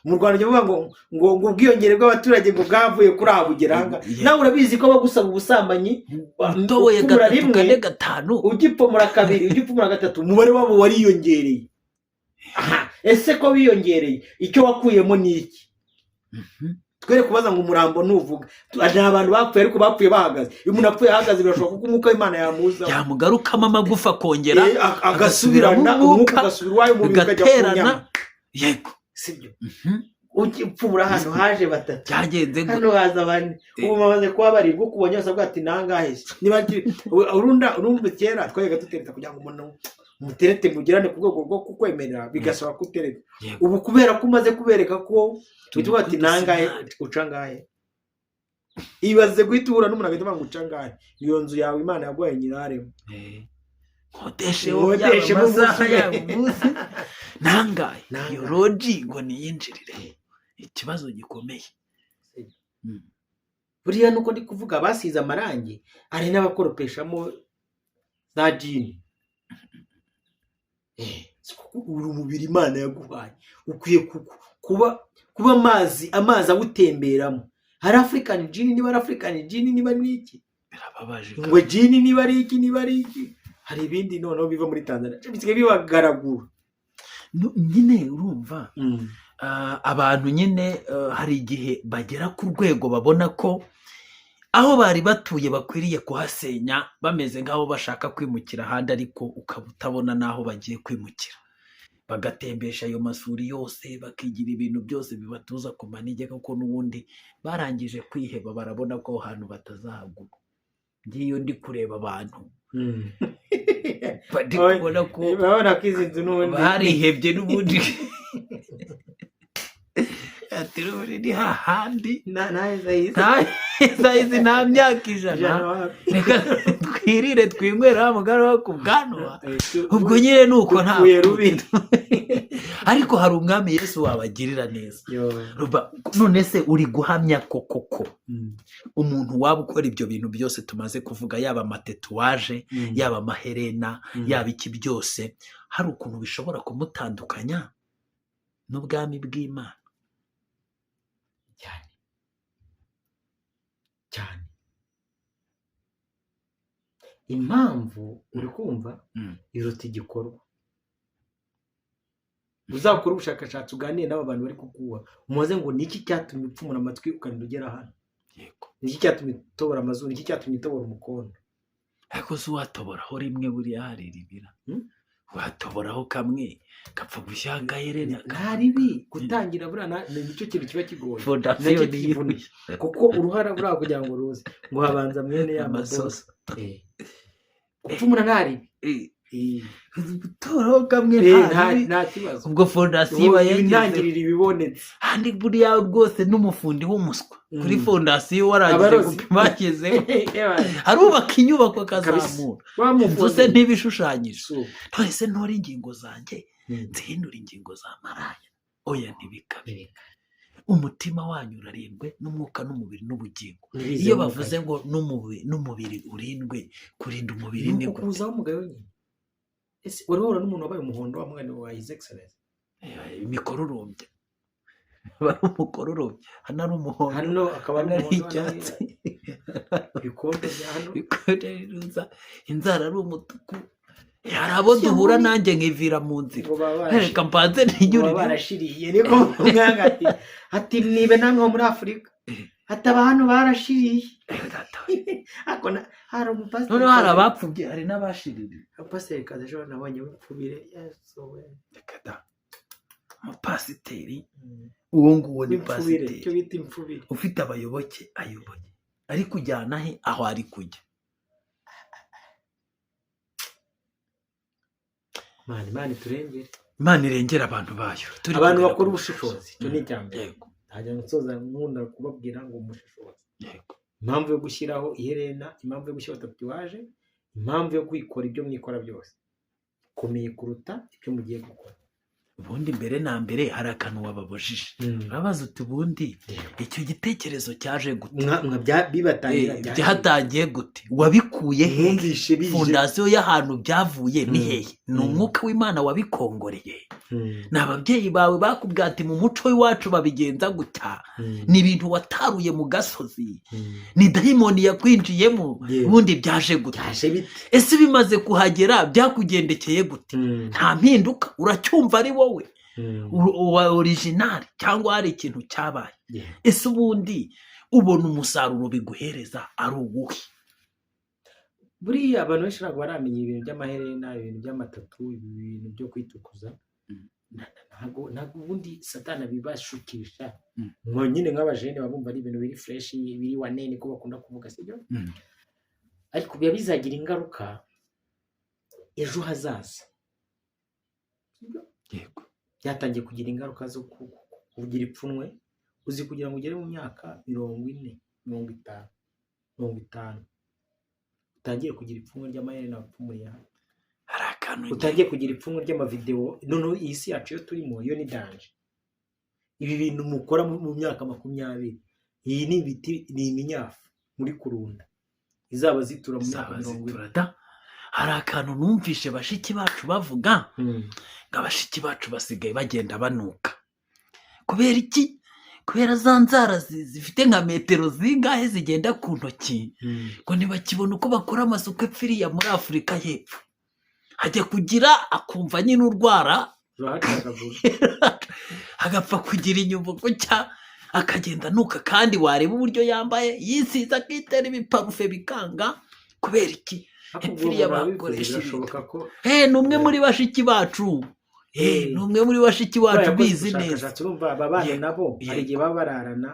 Mu Rwanda ujya bavuga ngo ubwiyongere bw'abaturage ngo bwavuye kuri aha bugera aha ngaha. Nawe urabizi ko abagusaba ubusambanyi utoboye upfumura gatatu, rimwe, kane, gatanu, ugipfumura kabiri, ugipfumura gatatu, umubare wabo wariyongereye. Aha, ese ko biyongereye, icyo wakuyemo ni iki? Twere kubaza ngo umurambo ntuvuga. Ni abantu bapfuye ariko bapfuye bahagaze. Iyo umuntu apfuye ahagaze, birashoboka ko umwuka w'Imana yamuzaho. Yamugarukamo amagufa akongera Agasubirana agasubiramo umwuka, umwuka, ugasubira iwayo, umubiri ukajya ku bigaterana. nyama. Sibyo? Ugipfumura hano haje batatu, Byagenze gute? hano haza bane, ubu bamaze kuba barindwi. Ukubonye wese avuga ati: "Nangahe se?" Niba urunda urumva kera twajyaga dutereta kugira ngo umuntu umuterete mugerane ku rwego rwo kukwemerera, bigasaba ko utereta. Ubu kubera ko umaze kubereka ko uhita uvuga ati: "Nangahe?" "Uca angahe?" Ibaze guhita uhura n'umuntu agahita avuga ngo: "Uca angahe?" Iyo nzu yawe Imana yaguhaye nyiraremo. Nkodesheho yaba Nkodeshemo amasaha, umunsi umwe. yaba umunsi, nangahe? Nangahe? Iyo lodge ngo niyinjirire, ikibazo gikomeye. Buriya nuko ndi kuvuga basize amarangi, hari n'abakoropeshamo za jini. Si kuko uri umubiri Imana yaguhaye ukwiye kuba amazi awutemberamo. Hari African gin, niba ari African gin, niba ari iki. Birababaje. Ngo gin, niba ari iki, niba ari iki. Hari ibindi noneho biva muri Tanzania bisigaye bibagaragura. Nyine urumva, abantu nyine hari igihe bagera ku rwego babona ko aho bari batuye bakwiriye kuhasenya, bameze nk'aho bashaka kwimukira ahandi, ariko ukaba utabona n'aho bagiye kwimukira, bagatembesha ayo masuri yose, bakigira ibintu byose bibatuza ku manegeka, kuko n'ubundi barangije kwiheba, barabona ko aho hantu batazahaguma. Ngiyo ndi kureba abantu ndi kubona ko Urabona ko izi nzu n'ubundi barihebye n'ubundi, ati n'ubundi ni hahandi. Naheza yize. Nta izi, nta myaka 100. 100 wapi. Reka twirire twinywere wa mugani wo ku bwanwa. Ubwo nyine ni uko nta Dupfuye rubi. Ariko hari Umwami Yesu wabagirira neza. Yo. Ruba, none se uri guhamya ko koko umuntu waba ukora ibyo bintu byose tumaze kuvuga, yaba amatatouage, yaba amaherena, yaba iki byose, hari ukuntu bishobora kumutandukanya n'ubwami bw'Imana? Cyane cyane. Impamvu uri kumva iruta igikorwa. Uzakora ubushakashatsi, uganire n'aba bantu bari kukuha, umubaze ngo: "Ni iki cyatumye upfumura amatwi ukarinda ugera hano? Ni iki cyatumye utobora amazuru? Ni iki cyatumye utobora umukondo?" Ariko se uwatoboraho rimwe, buriya hariribira? Hmm? Watoboraho kamwe gapfa gushyira agaherena. Nta ribi gutangira. Buriya ni nicyo kintu kiba kigoye, fondasiyo nacyo niyo kivuna, kuko uruhara buriya kugira ngo ruze, ngo habanza mwene ya mabosi. Amasoso. Gupfumura nta ribi. Gutoraho kamwe nta ribi. Nta kibazo. Ubwo fondasiyo iba yageze Intangiriro ibibonetse. Handi buriya rwose n'umufundi w'umuswa kuri fondasiyo warangije Abarozi. gupima hagezeho, arubaka inyubako akazamura inzu se ntibishushanyije. None se ntore ingingo zanjye nzihindura ingingo za maraya? Oya, ntibikabe. Umutima wanyu urarindwe n'umwuka n'umubiri n'ubugingo. Iyo bavuze ngo n'umubiri urindwe, kurinda umubiri ni gute? Kuzaho umugayo nyine. Ese wari wahura n'umuntu wabaye umuhondo wa mwana wa His Excellence? Imikororombya, aba ari umukororombya, hano ari umuhondo, hano akaba ari hano ari umuhondo, hano icyatsi, ibikondo bya hano. Inzara ari umutuku. Hari abo duhura nanjye nkivira mu nzira, ngo baba reka mbanze ngo baba ninyurire. Barashiriye, niko umwanga ati nibe namwe ho muri Afurika, ati aba hano barashiriye. Ariko hari umupasiteri Noneho hari abapfubye, hari n'abashiririye. Umupasiteri kazi ejo nabonye w'imfubire, Yesu we. Reka da, umupasiteri uwo nguwo ni w'imfubire, icyo pasiteri bita imfubire. Ufite abayoboke ayoboye, ari kujyana he? Aho ari kujya? Imana, Imana iturengere. Imana irengera abantu bayo. Turi Abantu kugera bakora ku ubushishozi, icyo ni icya mbere. Ntajya nsoza nkunda kubabwira ngo umushishozi, impamvu yo gushyiraho iherena, impamvu yo gushyiraho tatouage, impamvu yo kwikora ibyo mwikora byose ikomeye kuruta ibyo mugiye gukora. Ubundi mbere na mbere hari akantu wababujije, urabaza uti: "Ubundi icyo gitekerezo cyaje gute?" Bibatangira Byatangiye gute? Wabikuye hehe? Mwumvishe bije. Fondation y'ahantu byavuye ni hehe? Ni umwuka w'Imana wabikongoreye? Ni ababyeyi bawe bakubwiye ati: "Mu muco w'iwacu babigenza gutya"? Ni ibintu wataruye mu gasozi? Ni dayimoni yakwinjiyemo? Ubundi byaje gute? Byaje bite? Ese bimaze kuhagera byakugendekeye gute? Nta mpinduka? Uracyumva ari wowe uwa original cyangwa hari ikintu cyabaye? Ese ubundi ubona umusaruro biguhereza ari uwuhe? Buriya abantu benshi ntabwo baramenya ibintu by'amaherena, ibintu by'amatattoo, ibintu byo kwitukuza. Ntabwo ubundi Satani abibashukisha. Ngo nyine nk'abajene baba bumva ari ibintu biri fresh, biri wanene, ko bakunda kuvuga, sibyo? Ariko biba bizagira ingaruka ejo hazaza, sibyo? Yego. Byatangiye kugira ingaruka zo kugira ipfunwe. Uzi kugira ngo ugere mu myaka 40, 50, 50, utangire kugira ipfunwe ry'amaherena wapfumuriye hano? Hari akantu Utangiye kugira ipfunwe ry'amavidewo. Noneho iyi si yacu yo turimo yo ni danger. Ibi bintu mukora mu myaka 20, iyi ni ibiti, ni iminyafu muri kurunda izaba zitura mu myaka zaba 40. Zitura da. Hari akantu numvishe bashiki bacu bavuga ngo abashiki bacu basigaye bagenda banuka. Kubera iki? Kubera za nzara zifite nka metero zingahe zigenda ku ntoki, ngo ntibakibona uko bakora amasuku epfiriya muri Afurika y'Epfo. Hajya kugira akumva nyine urwara Urahacagagura. agapfa kugira inyuma gutya, akagenda anuka. Kandi wareba uburyo yambaye, yisize, akitera ibiparufe, bikanga. Kubera iki? Ariko ubwo Epfiriya umuntu arabivuze, bakoresha birashoboka ko ni umwe muri bashiki bacu. Ni umwe muri bashiki Kubera bacu yakoze bizi neza. ubushakashatsi, urumva aba bana nabo hari igihe baba bararana,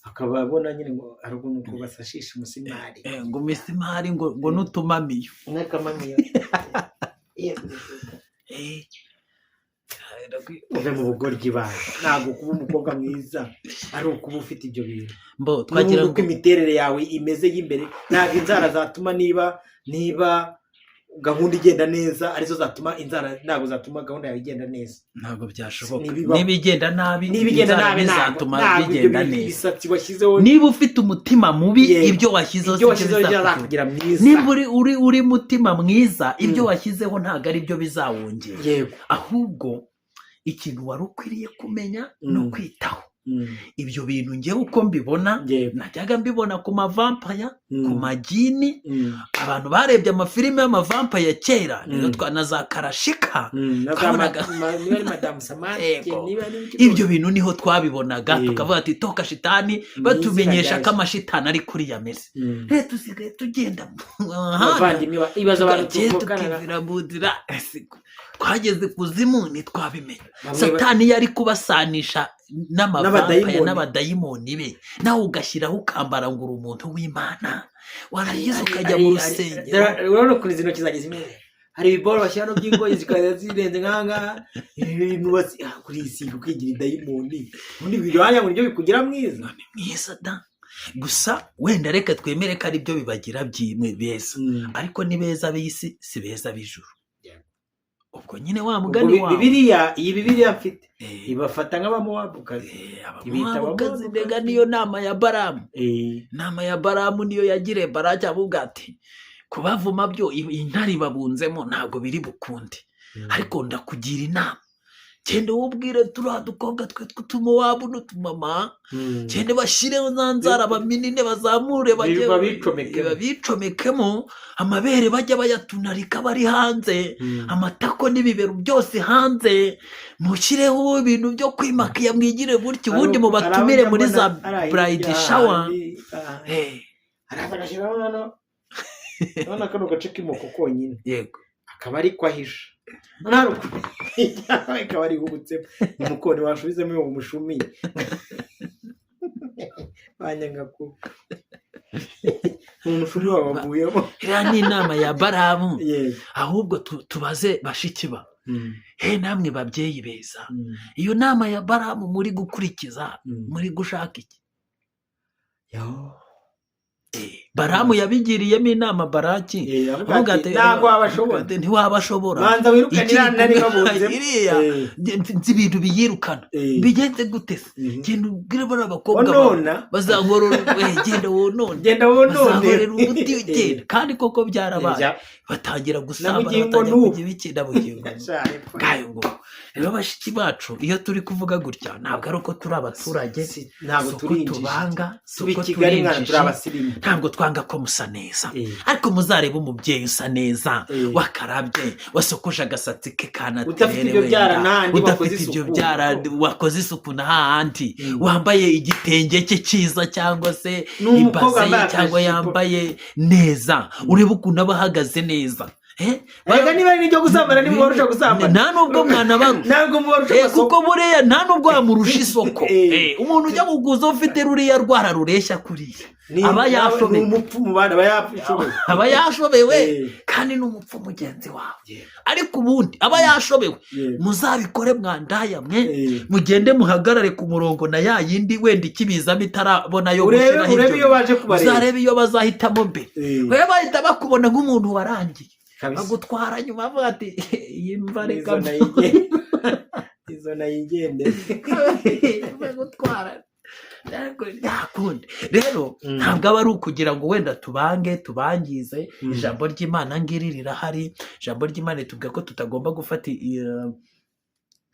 akaba abona nyine ngo hari ukuntu ngo basashisha umusimari. Ngo imisimari, ngo n'utumamiyo. N'akamamiyo. Uve mu bugoryi bawe. Ntabwo kuba umukobwa mwiza ari ukuba ufite ibyo bintu. Mbo twagira N'ubundi ngo uko imiterere yawe imeze y'imbere, ntabwo inzara zatuma, niba gahunda igenda neza, arizo zatuma inzara, ntabwo zatuma gahunda yawe igenda neza. Ntabwo byashoboka. Ntibibaho. Niba igenda nabi, Niba igenda inzara nabi, ntabwo ntizatuma ntabwo ibyo bigenda neza. Ibisatsi washyizeho. Niba ufite umutima mubi, ibyo washyizeho Ibyo sibyo washyizeho bizakugira. Bizakugira mwiza. Niba uri mutima mwiza, ibyo washyizeho ntabwo ari byo bizawongera. Ahubwo ikintu wari ukwiriye kumenya ni ukwitaho ibyo bintu. Ngewe uko mbibona, najyaga mbibona ku mavampire, ku magini. Abantu barebye amafilime y'amavampire kera, niyo na za Karashika Na za twabonaga. Niba ari Madamu Samantha, niba ari iki. Ibyo bintu niho twabibonaga, tukavuga ati: "Toka shitani." Mu Batumenyesha izina ko amashitani ari kuri ya meze. Rero tusigaye tugenda mu muhanda, Abavandimwe ibaze abantu tukagiye tuvukana tukivira mu nzira. Ese twageze kuzimu ntitwabimenya? Bamwe Satani yari kubasanisha n'amavampire, N'abadayimoni. n'abadayimoni be, nawe ugashyiraho ukambara ngo uri umuntu w'Imana, warangiza ukajya mu rusengero. Urabona ukuntu izi ntoki zanjye zimeze? Hari ibiboro bashyira no by'ingoyi zikaba zirenze nk'ahangaha. Ibi bintu kurisiga ukigira idayimoni, ubundi birwanya ngo nibyo bikugira mwiza. Ni mwiza da. Gusa wenda reka twemere ko ari byo bibagira byimwe beza, ariko ni beza b'isi, si beza b'ijuru. Ubwo nyine wa Ubwo mugani wawe. Bibiliya, iyi Bibiliya mfite ibafata nk'Abamowabukazi. Ibita Abamowabukazi. Abamowabukazi. Mbega niyo nama ya Baramu. Inama ya Baramu niyo yagiriye Baraki, avuga ati kubavuma byo intare ibabunzemo ntabwo biri bukunde, ariko ndakugira inama, genda wubwire turiya dukobwa twe tw'Utumowabu n'utumama, genda bashyireho za nzara baminine bazamure bajye Babicomekemo. Babicomekemo, amabere bajya bayatunarika bari hanze, amatako n'ibibero byose hanze, mushyireho ibintu byo kwimakiya, mwigire gutyo, ubundi mubatumire muri za bridal shower. Araza agashyiraho hano, urabona kano gace k'imoko konyine, akaba ariko ahisha, noneho hari ukuntu ikaba arihubutsemo umukoni washubizemo uwo mushumi banyanga ku umushumi wawe wavuyemo. Iriya ni inama ya Baramu. Ahubwo tubaze bashiki ba he, namwe babyeyi beza, iyo nama ya Baramu muri gukurikiza, muri gushaka iki? Yo. Baramu yabigiriyemo inama Baraki, Avuga avuga ati ati, ntabwo wabashobora. Ntiwabashobora. Banza wirukane Ikiri iriya ntare kumwe- babunzemo. Iriya nzi ibintu biyirukana. Bigenze gute se? Genda ubwire bariya bakobwa bawe Onona. bazankorora, genda wonone. Genda wonone. Bazankorera umuti, ugenda. Kandi koko byarabaye, batangira gusambana, Nabugingo batangira n'ubu. kujya ibiki, nabugingo n'ubu. Ngayo ngo rero bashiki bacu, iyo turi kuvuga gutya ntabwo ari uko turi abaturage, Ntabwo si uko turi injiji. tubanga, si Tuba i uko Kigali turi mwana, turi injiji. abasirimu. Ntabwo twanga ko musa neza, ariko muzarebe umubyeyi usa neza, wakarabye, wasokoje agasatsi ke ka Udafite naturelle, ibyo byara wenda n'ahandi wakoze udafite ibyo isuku. byara, wakoze isuku na hahandi, wambaye igitenge cye cyiza cyangwa se Ni umukobwa ibaze ye wambaye cyangwa akajipo. yambaye neza, urebe ukuntu aba ahagaze neza. Erega niba ari n'ibyo gusambana, nimubarusha gusambana. Nta nubwo mwanabarusha. Ntabwo mubarusha amasoko. Kuko buriya nta nubwo wamurusha isoko. Umuntu ujya kuguza ufite ruriya rwara rureshya kuriya aba yashobewe. Ni umupfu mu bana, aba yashobewe. Aba yashobewe. Kandi ni umupfu mugenzi wawe, ariko ubundi aba yashobewe. Muzabikore mwandaya mwe, mugende muhagarare ku murongo na ya yindi wenda ikibizamo itarabona yo Urebe gushyiraho urebe ibyo iyo baje kubareba. Uzarebe iyo bazahitamo mbere. Wewe bahita bakubona nk'umuntu warangiye, bagutwara nyuma, bavuga ati iyi mva reka Izo nayigende, izo nayigende. Bagutwara ntakundi rero. Ntabwo aba ari ukugira ngo wenda tubange tubangize. Ijambo ry'Imana ngiri rirahari. Ijambo ry'Imana ritubwira ko tutagomba gufata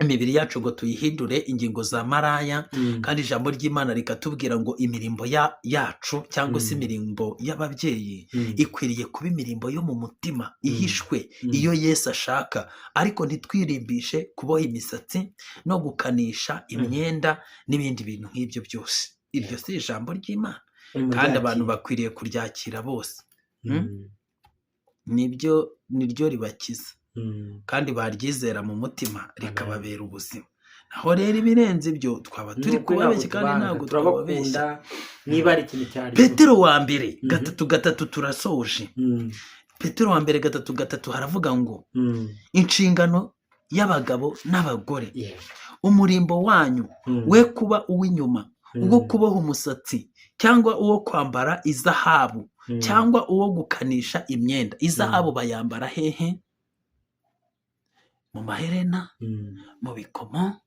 imibiri yacu ngo tuyihindure ingingo za maraya. Kandi ijambo ry'Imana rikatubwira ngo imirimbo yacu cyangwa se imirimbo y'ababyeyi ikwiriye kuba imirimbo yo mu mutima ihishwe, iyo Yesu ashaka, ariko ntitwirimbishe kuboha imisatsi no gukanisha imyenda n'ibindi bintu nk'ibyo byose. Iryo si ijambo ry'Imana? Kandi abantu bakwiriye kuryakira bose. Nibyo, niryo ribakiza, kandi baryizera mu mutima rikababera ubuzima. Naho rero ibirenze ibyo twaba turi Ni ukuri, kubabeshya, ntabwo kandi tubanga, ntabwo twababeshya. Turabakunda niba ari ikintu cyari Petero wa mbere 3:3, turasoje. Petero wa mbere 3:3 haravuga ngo inshingano y'abagabo n'abagore, umurimbo wanyu we kuba uw'inyuma, uwo kuboha umusatsi cyangwa uwo kwambara izahabu cyangwa uwo gukanisha imyenda. Izahabu bayambara hehe? Mu maherena, mu bikomo.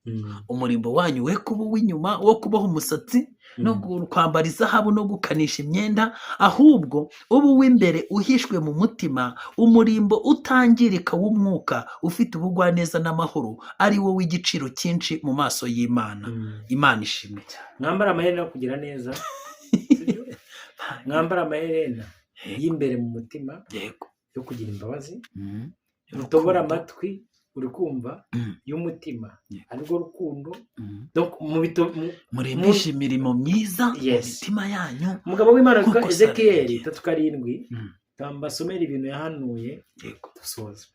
Umurimbo wanyu we kuba uw'inyuma, wo kuboha umusatsi no kwambara izahabu no gukanisha imyenda, ahubwo ube uw'imbere uhishwe mu mutima, umurimbo utangirika w'umwuka ufite ubugwaneza n'amahoro, ari wo w'igiciro cyinshi mu maso y'Imana. Imana ishimwe cyane. Mwambara amaherena yo kugira neza, sibyo? Mwambara amaherena y'imbere mu mutima yo kugira imbabazi, mutobora amatwi, uri kumva, y'umutima, arirwo rukundo. Donc, Murimbishe imirimo myiza mu mitima yanyu. Umugabo w'Imana witwa Nk'uko Ezekiyeli Sara 37, mbasomera ibintu yahanuye, dusoza.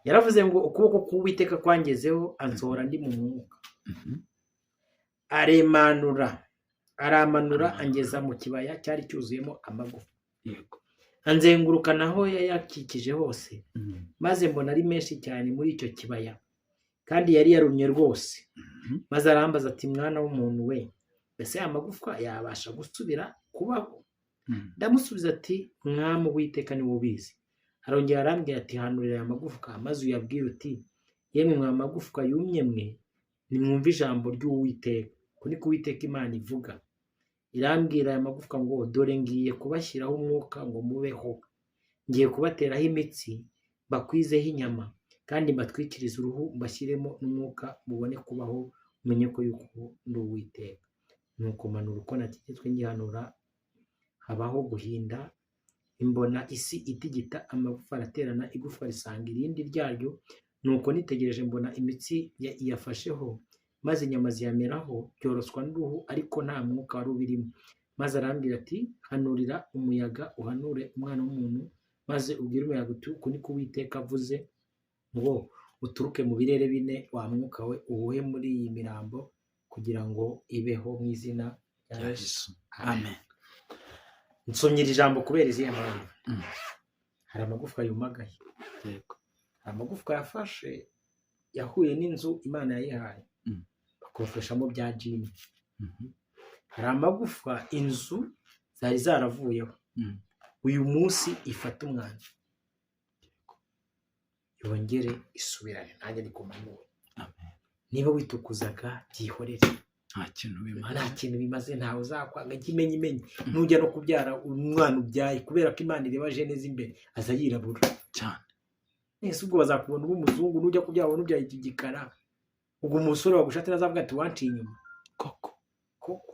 Yaravuze ngo ukuboko k'Uwiteka kwangezeho, ansohora ndi mu mwuka, aremanura, aramanura, angeza mu kibaya cyari cyuzuyemo amagufa, anzenguruka naho yayakikije hose, maze mbona ari menshi cyane muri icyo kibaya, kandi yari yarumye rwose. Maze arambaza ati: "Mwana w'umuntu we, mbese aya magufwa yabasha gusubira kubaho?" Ndamusubiza ati: "Mwami Uwiteka, niwe ubizi." Arongera arambwira ati hanurira aya magufwa maze uyabwire uti yemwe mwa magufwa yumye mwe, nimwumve ijambo ry'Uwiteka. Uku niko Uwiteka Imana ivuga. Irambwira aya magufwa ngo dore ngiye kubashyiraho umwuka ngo mubeho, ngiye kubateraho imitsi, mbakwizeho inyama, kandi mbatwikirize uruhu, mbashyiremo n'umwuka mubone kubaho, mumenye ko yuko ndi Uwiteka. Nuko manura uko nategetswe ngihanura, habaho guhinda, imbona isi itigita, amagufa araterana, igufwa risanga irindi ryaryo. Nuko nitegereje mbona imitsi iyafasheho, maze inyama ziyameraho, byoroswa n'uruhu, ariko nta mwuka wari ubirimo. Maze arambwira ati hanurira umuyaga, uhanure umwana w'umuntu, maze ubwire umuyaga uti uku niko Uwiteka avuze ngo uturuke mu birere bine, wa mwuka we, uwuhe muri iyi mirambo kugira ngo ibeho mu izina rya Yesu. Amen. Nsomye iri jambo kubera izihe mpamvu? Hari amagufwa yumagaye. Yego. Hari amagufwa yafashe, yahuye n'inzu Imana yayihaye, bakorofeshamo bya jini. Hari amagufwa inzu zari zaravuyeho, uyu munsi ifata umwanda yongere isubirane. Nanjye ndi kumanura. Amen. Niba witukuzaga byihorere, nta kintu bimaze, nta kintu bimaze, ntawe uzakwanga. Ikimenyimenyi nujya no kubyara umwana ubyaye, kubera ko Imana ireba gènes z'imbere, aza yirabura cyane. Ese ubwo bazakubona uri umuzungu, nujya kubyara ubona ubyaye igikara, ubwo umusore wagushatse nazavuga ati wanciye inyuma? Koko. Koko.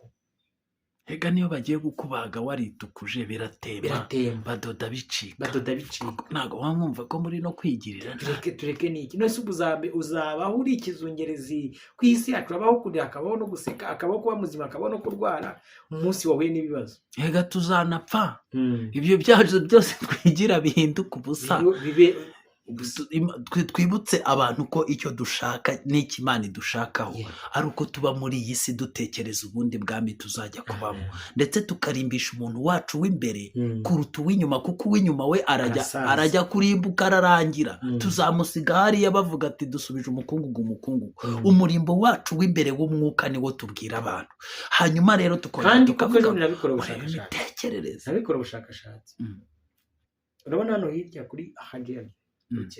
Ega niyo bagiye kukubaga waritukuje biratemba, biratemba, badoda bicika, badoda bicika. Ntabwo wamwumva ko muri no kwigirira nabi. Tureke niki? None se ubwo uzabaho uri ikizungerezi ku isi yacu? Habaho kurira, hakabaho no guseka, hakabaho kuba muzima, hakabaho no kurwara, umunsi wahuye n'ibibazo. Ega tuzanapfa, ibyo byacu byose twigira bihinduka ubusa. Bibe Twibutse abantu ko icyo dushaka n'icyo Imana idushakaho ari uko tuba muri iyi si dutekereza ubundi bwami tuzajya kubamo, ndetse tukarimbisha umuntu wacu w'imbere kuruta uw'inyuma, kuko uw'inyuma we arajya Arasaza. arajya kurimbuka, ararangira. Tuzamusiga hariya bavuga ati dusubije umukungugu umukungugu. Umurimbo wacu w'imbere w'umwuka niwo tubwira abantu. Hanyuma rero tukongera Kandi koko tukavuga ejo nabikora murebe ubushakashatsi, imitekerereze. nabikora ubushakashatsi. Urabona hano hirya kuri ahagera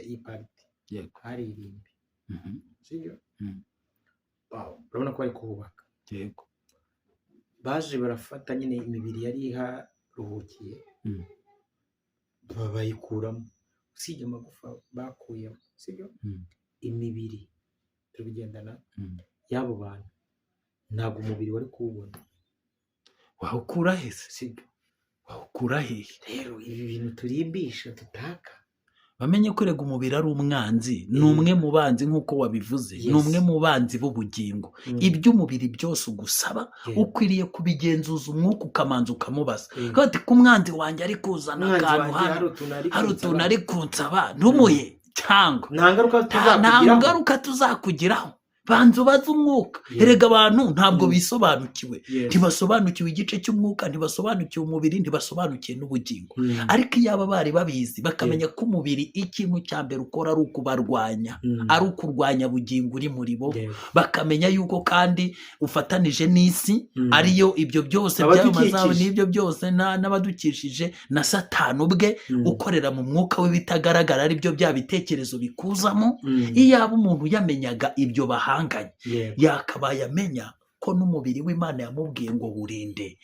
iyi partie hari irimbi, sibyo? Wow, urabona ko bari kuhubaka. Baje barafata nyine imibiri yari iharuhukiye, bayikuramo, usibye amagufa bakuyemo, sibyo? Imibiri turi kugendana y'abo bantu, ntabwo umubiri wari kuwubona. Wawukura he se? Sibyo? Wawukura hehe? Rero ibi bintu turimbisha tutaka, Bamenye ko erega umubiri ari umwanzi, ni umwe mu banzi nk'uko wabivuze, ni umwe mu banzi b'ubugingo. Iby'umubiri byose ugusaba, ukwiriye kubigenzuza umwuka, ukamanza ukamubaza. Ati ko umwanzi wanjye ari kuzana Umwanzi akantu wanjye hano, hari utuntu ari hari kunsaba. utuntu ari kunsaba, ntumuhe cyangwa Nta ngaruka nta tuzakugiraho. ngaruka tuzakugiraho. Banza ubaze umwuka. Erega abantu ntabwo bisobanukiwe. Ntibasobanukiwe igice cy'umwuka, ntibasobanukiwe umubiri, ntibasobanukiwe n'ubugingo. Ariko iyo aba bari babizi, bakamenya ko umubiri ikintu cya mbere ukora ari ukubarwanya, ari ukurwanya bugingo uri muri bo, bakamenya yuko kandi ufatanije n'isi, ariyo ibyo byose Abadukikije. by'ayo n'ibyo byose n'abadukikije na Satani ubwe ukorera mu mwuka w'ibitagaragara, aribyo bya bitekerezo bikuzamo. Iyo aba umuntu yamenyaga ibyo bahanganye, yakabaye amenya ko n'umubiri w'Imana yamubwiye ngo wurinde.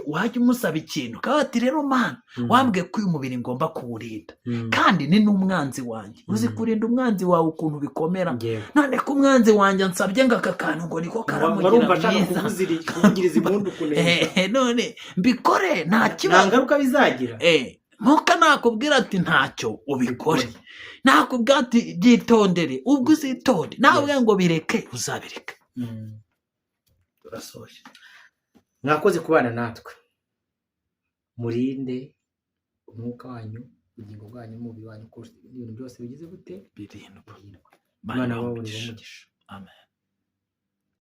Wajya umusaba ikintu ukaba ati rero Mana, wambwiye ko uyu mubiri ngomba kuwurinda, kandi ni n'umwanzi wanjye. Uzi kurinda umwanzi wawe ukuntu bikomera? None ko umwanzi wanjye ansabye ngo aka kantu ngo niko karamugira Warumva ashaka mwiza, kuvugiriza impundu, kunesha. None mbikore nta Nta kibazo? ngaruka bizagira. Nkuko nakubwira ati ntacyo, ubikore. Nakubwira ati byitondere, ubwo uzitonde. Nakubwira ngo bireke, uzabireke. Turasoje. Mwakoze kubana natwe. Murinde umwuka wanyu, ubugingo bwanyu, umubiri wanyu, kurusha ibindi bintu byose bigize gute? Birindwa. Birindwa. Imana Imana ibahe ibahe umugisha. umugisha. Amen.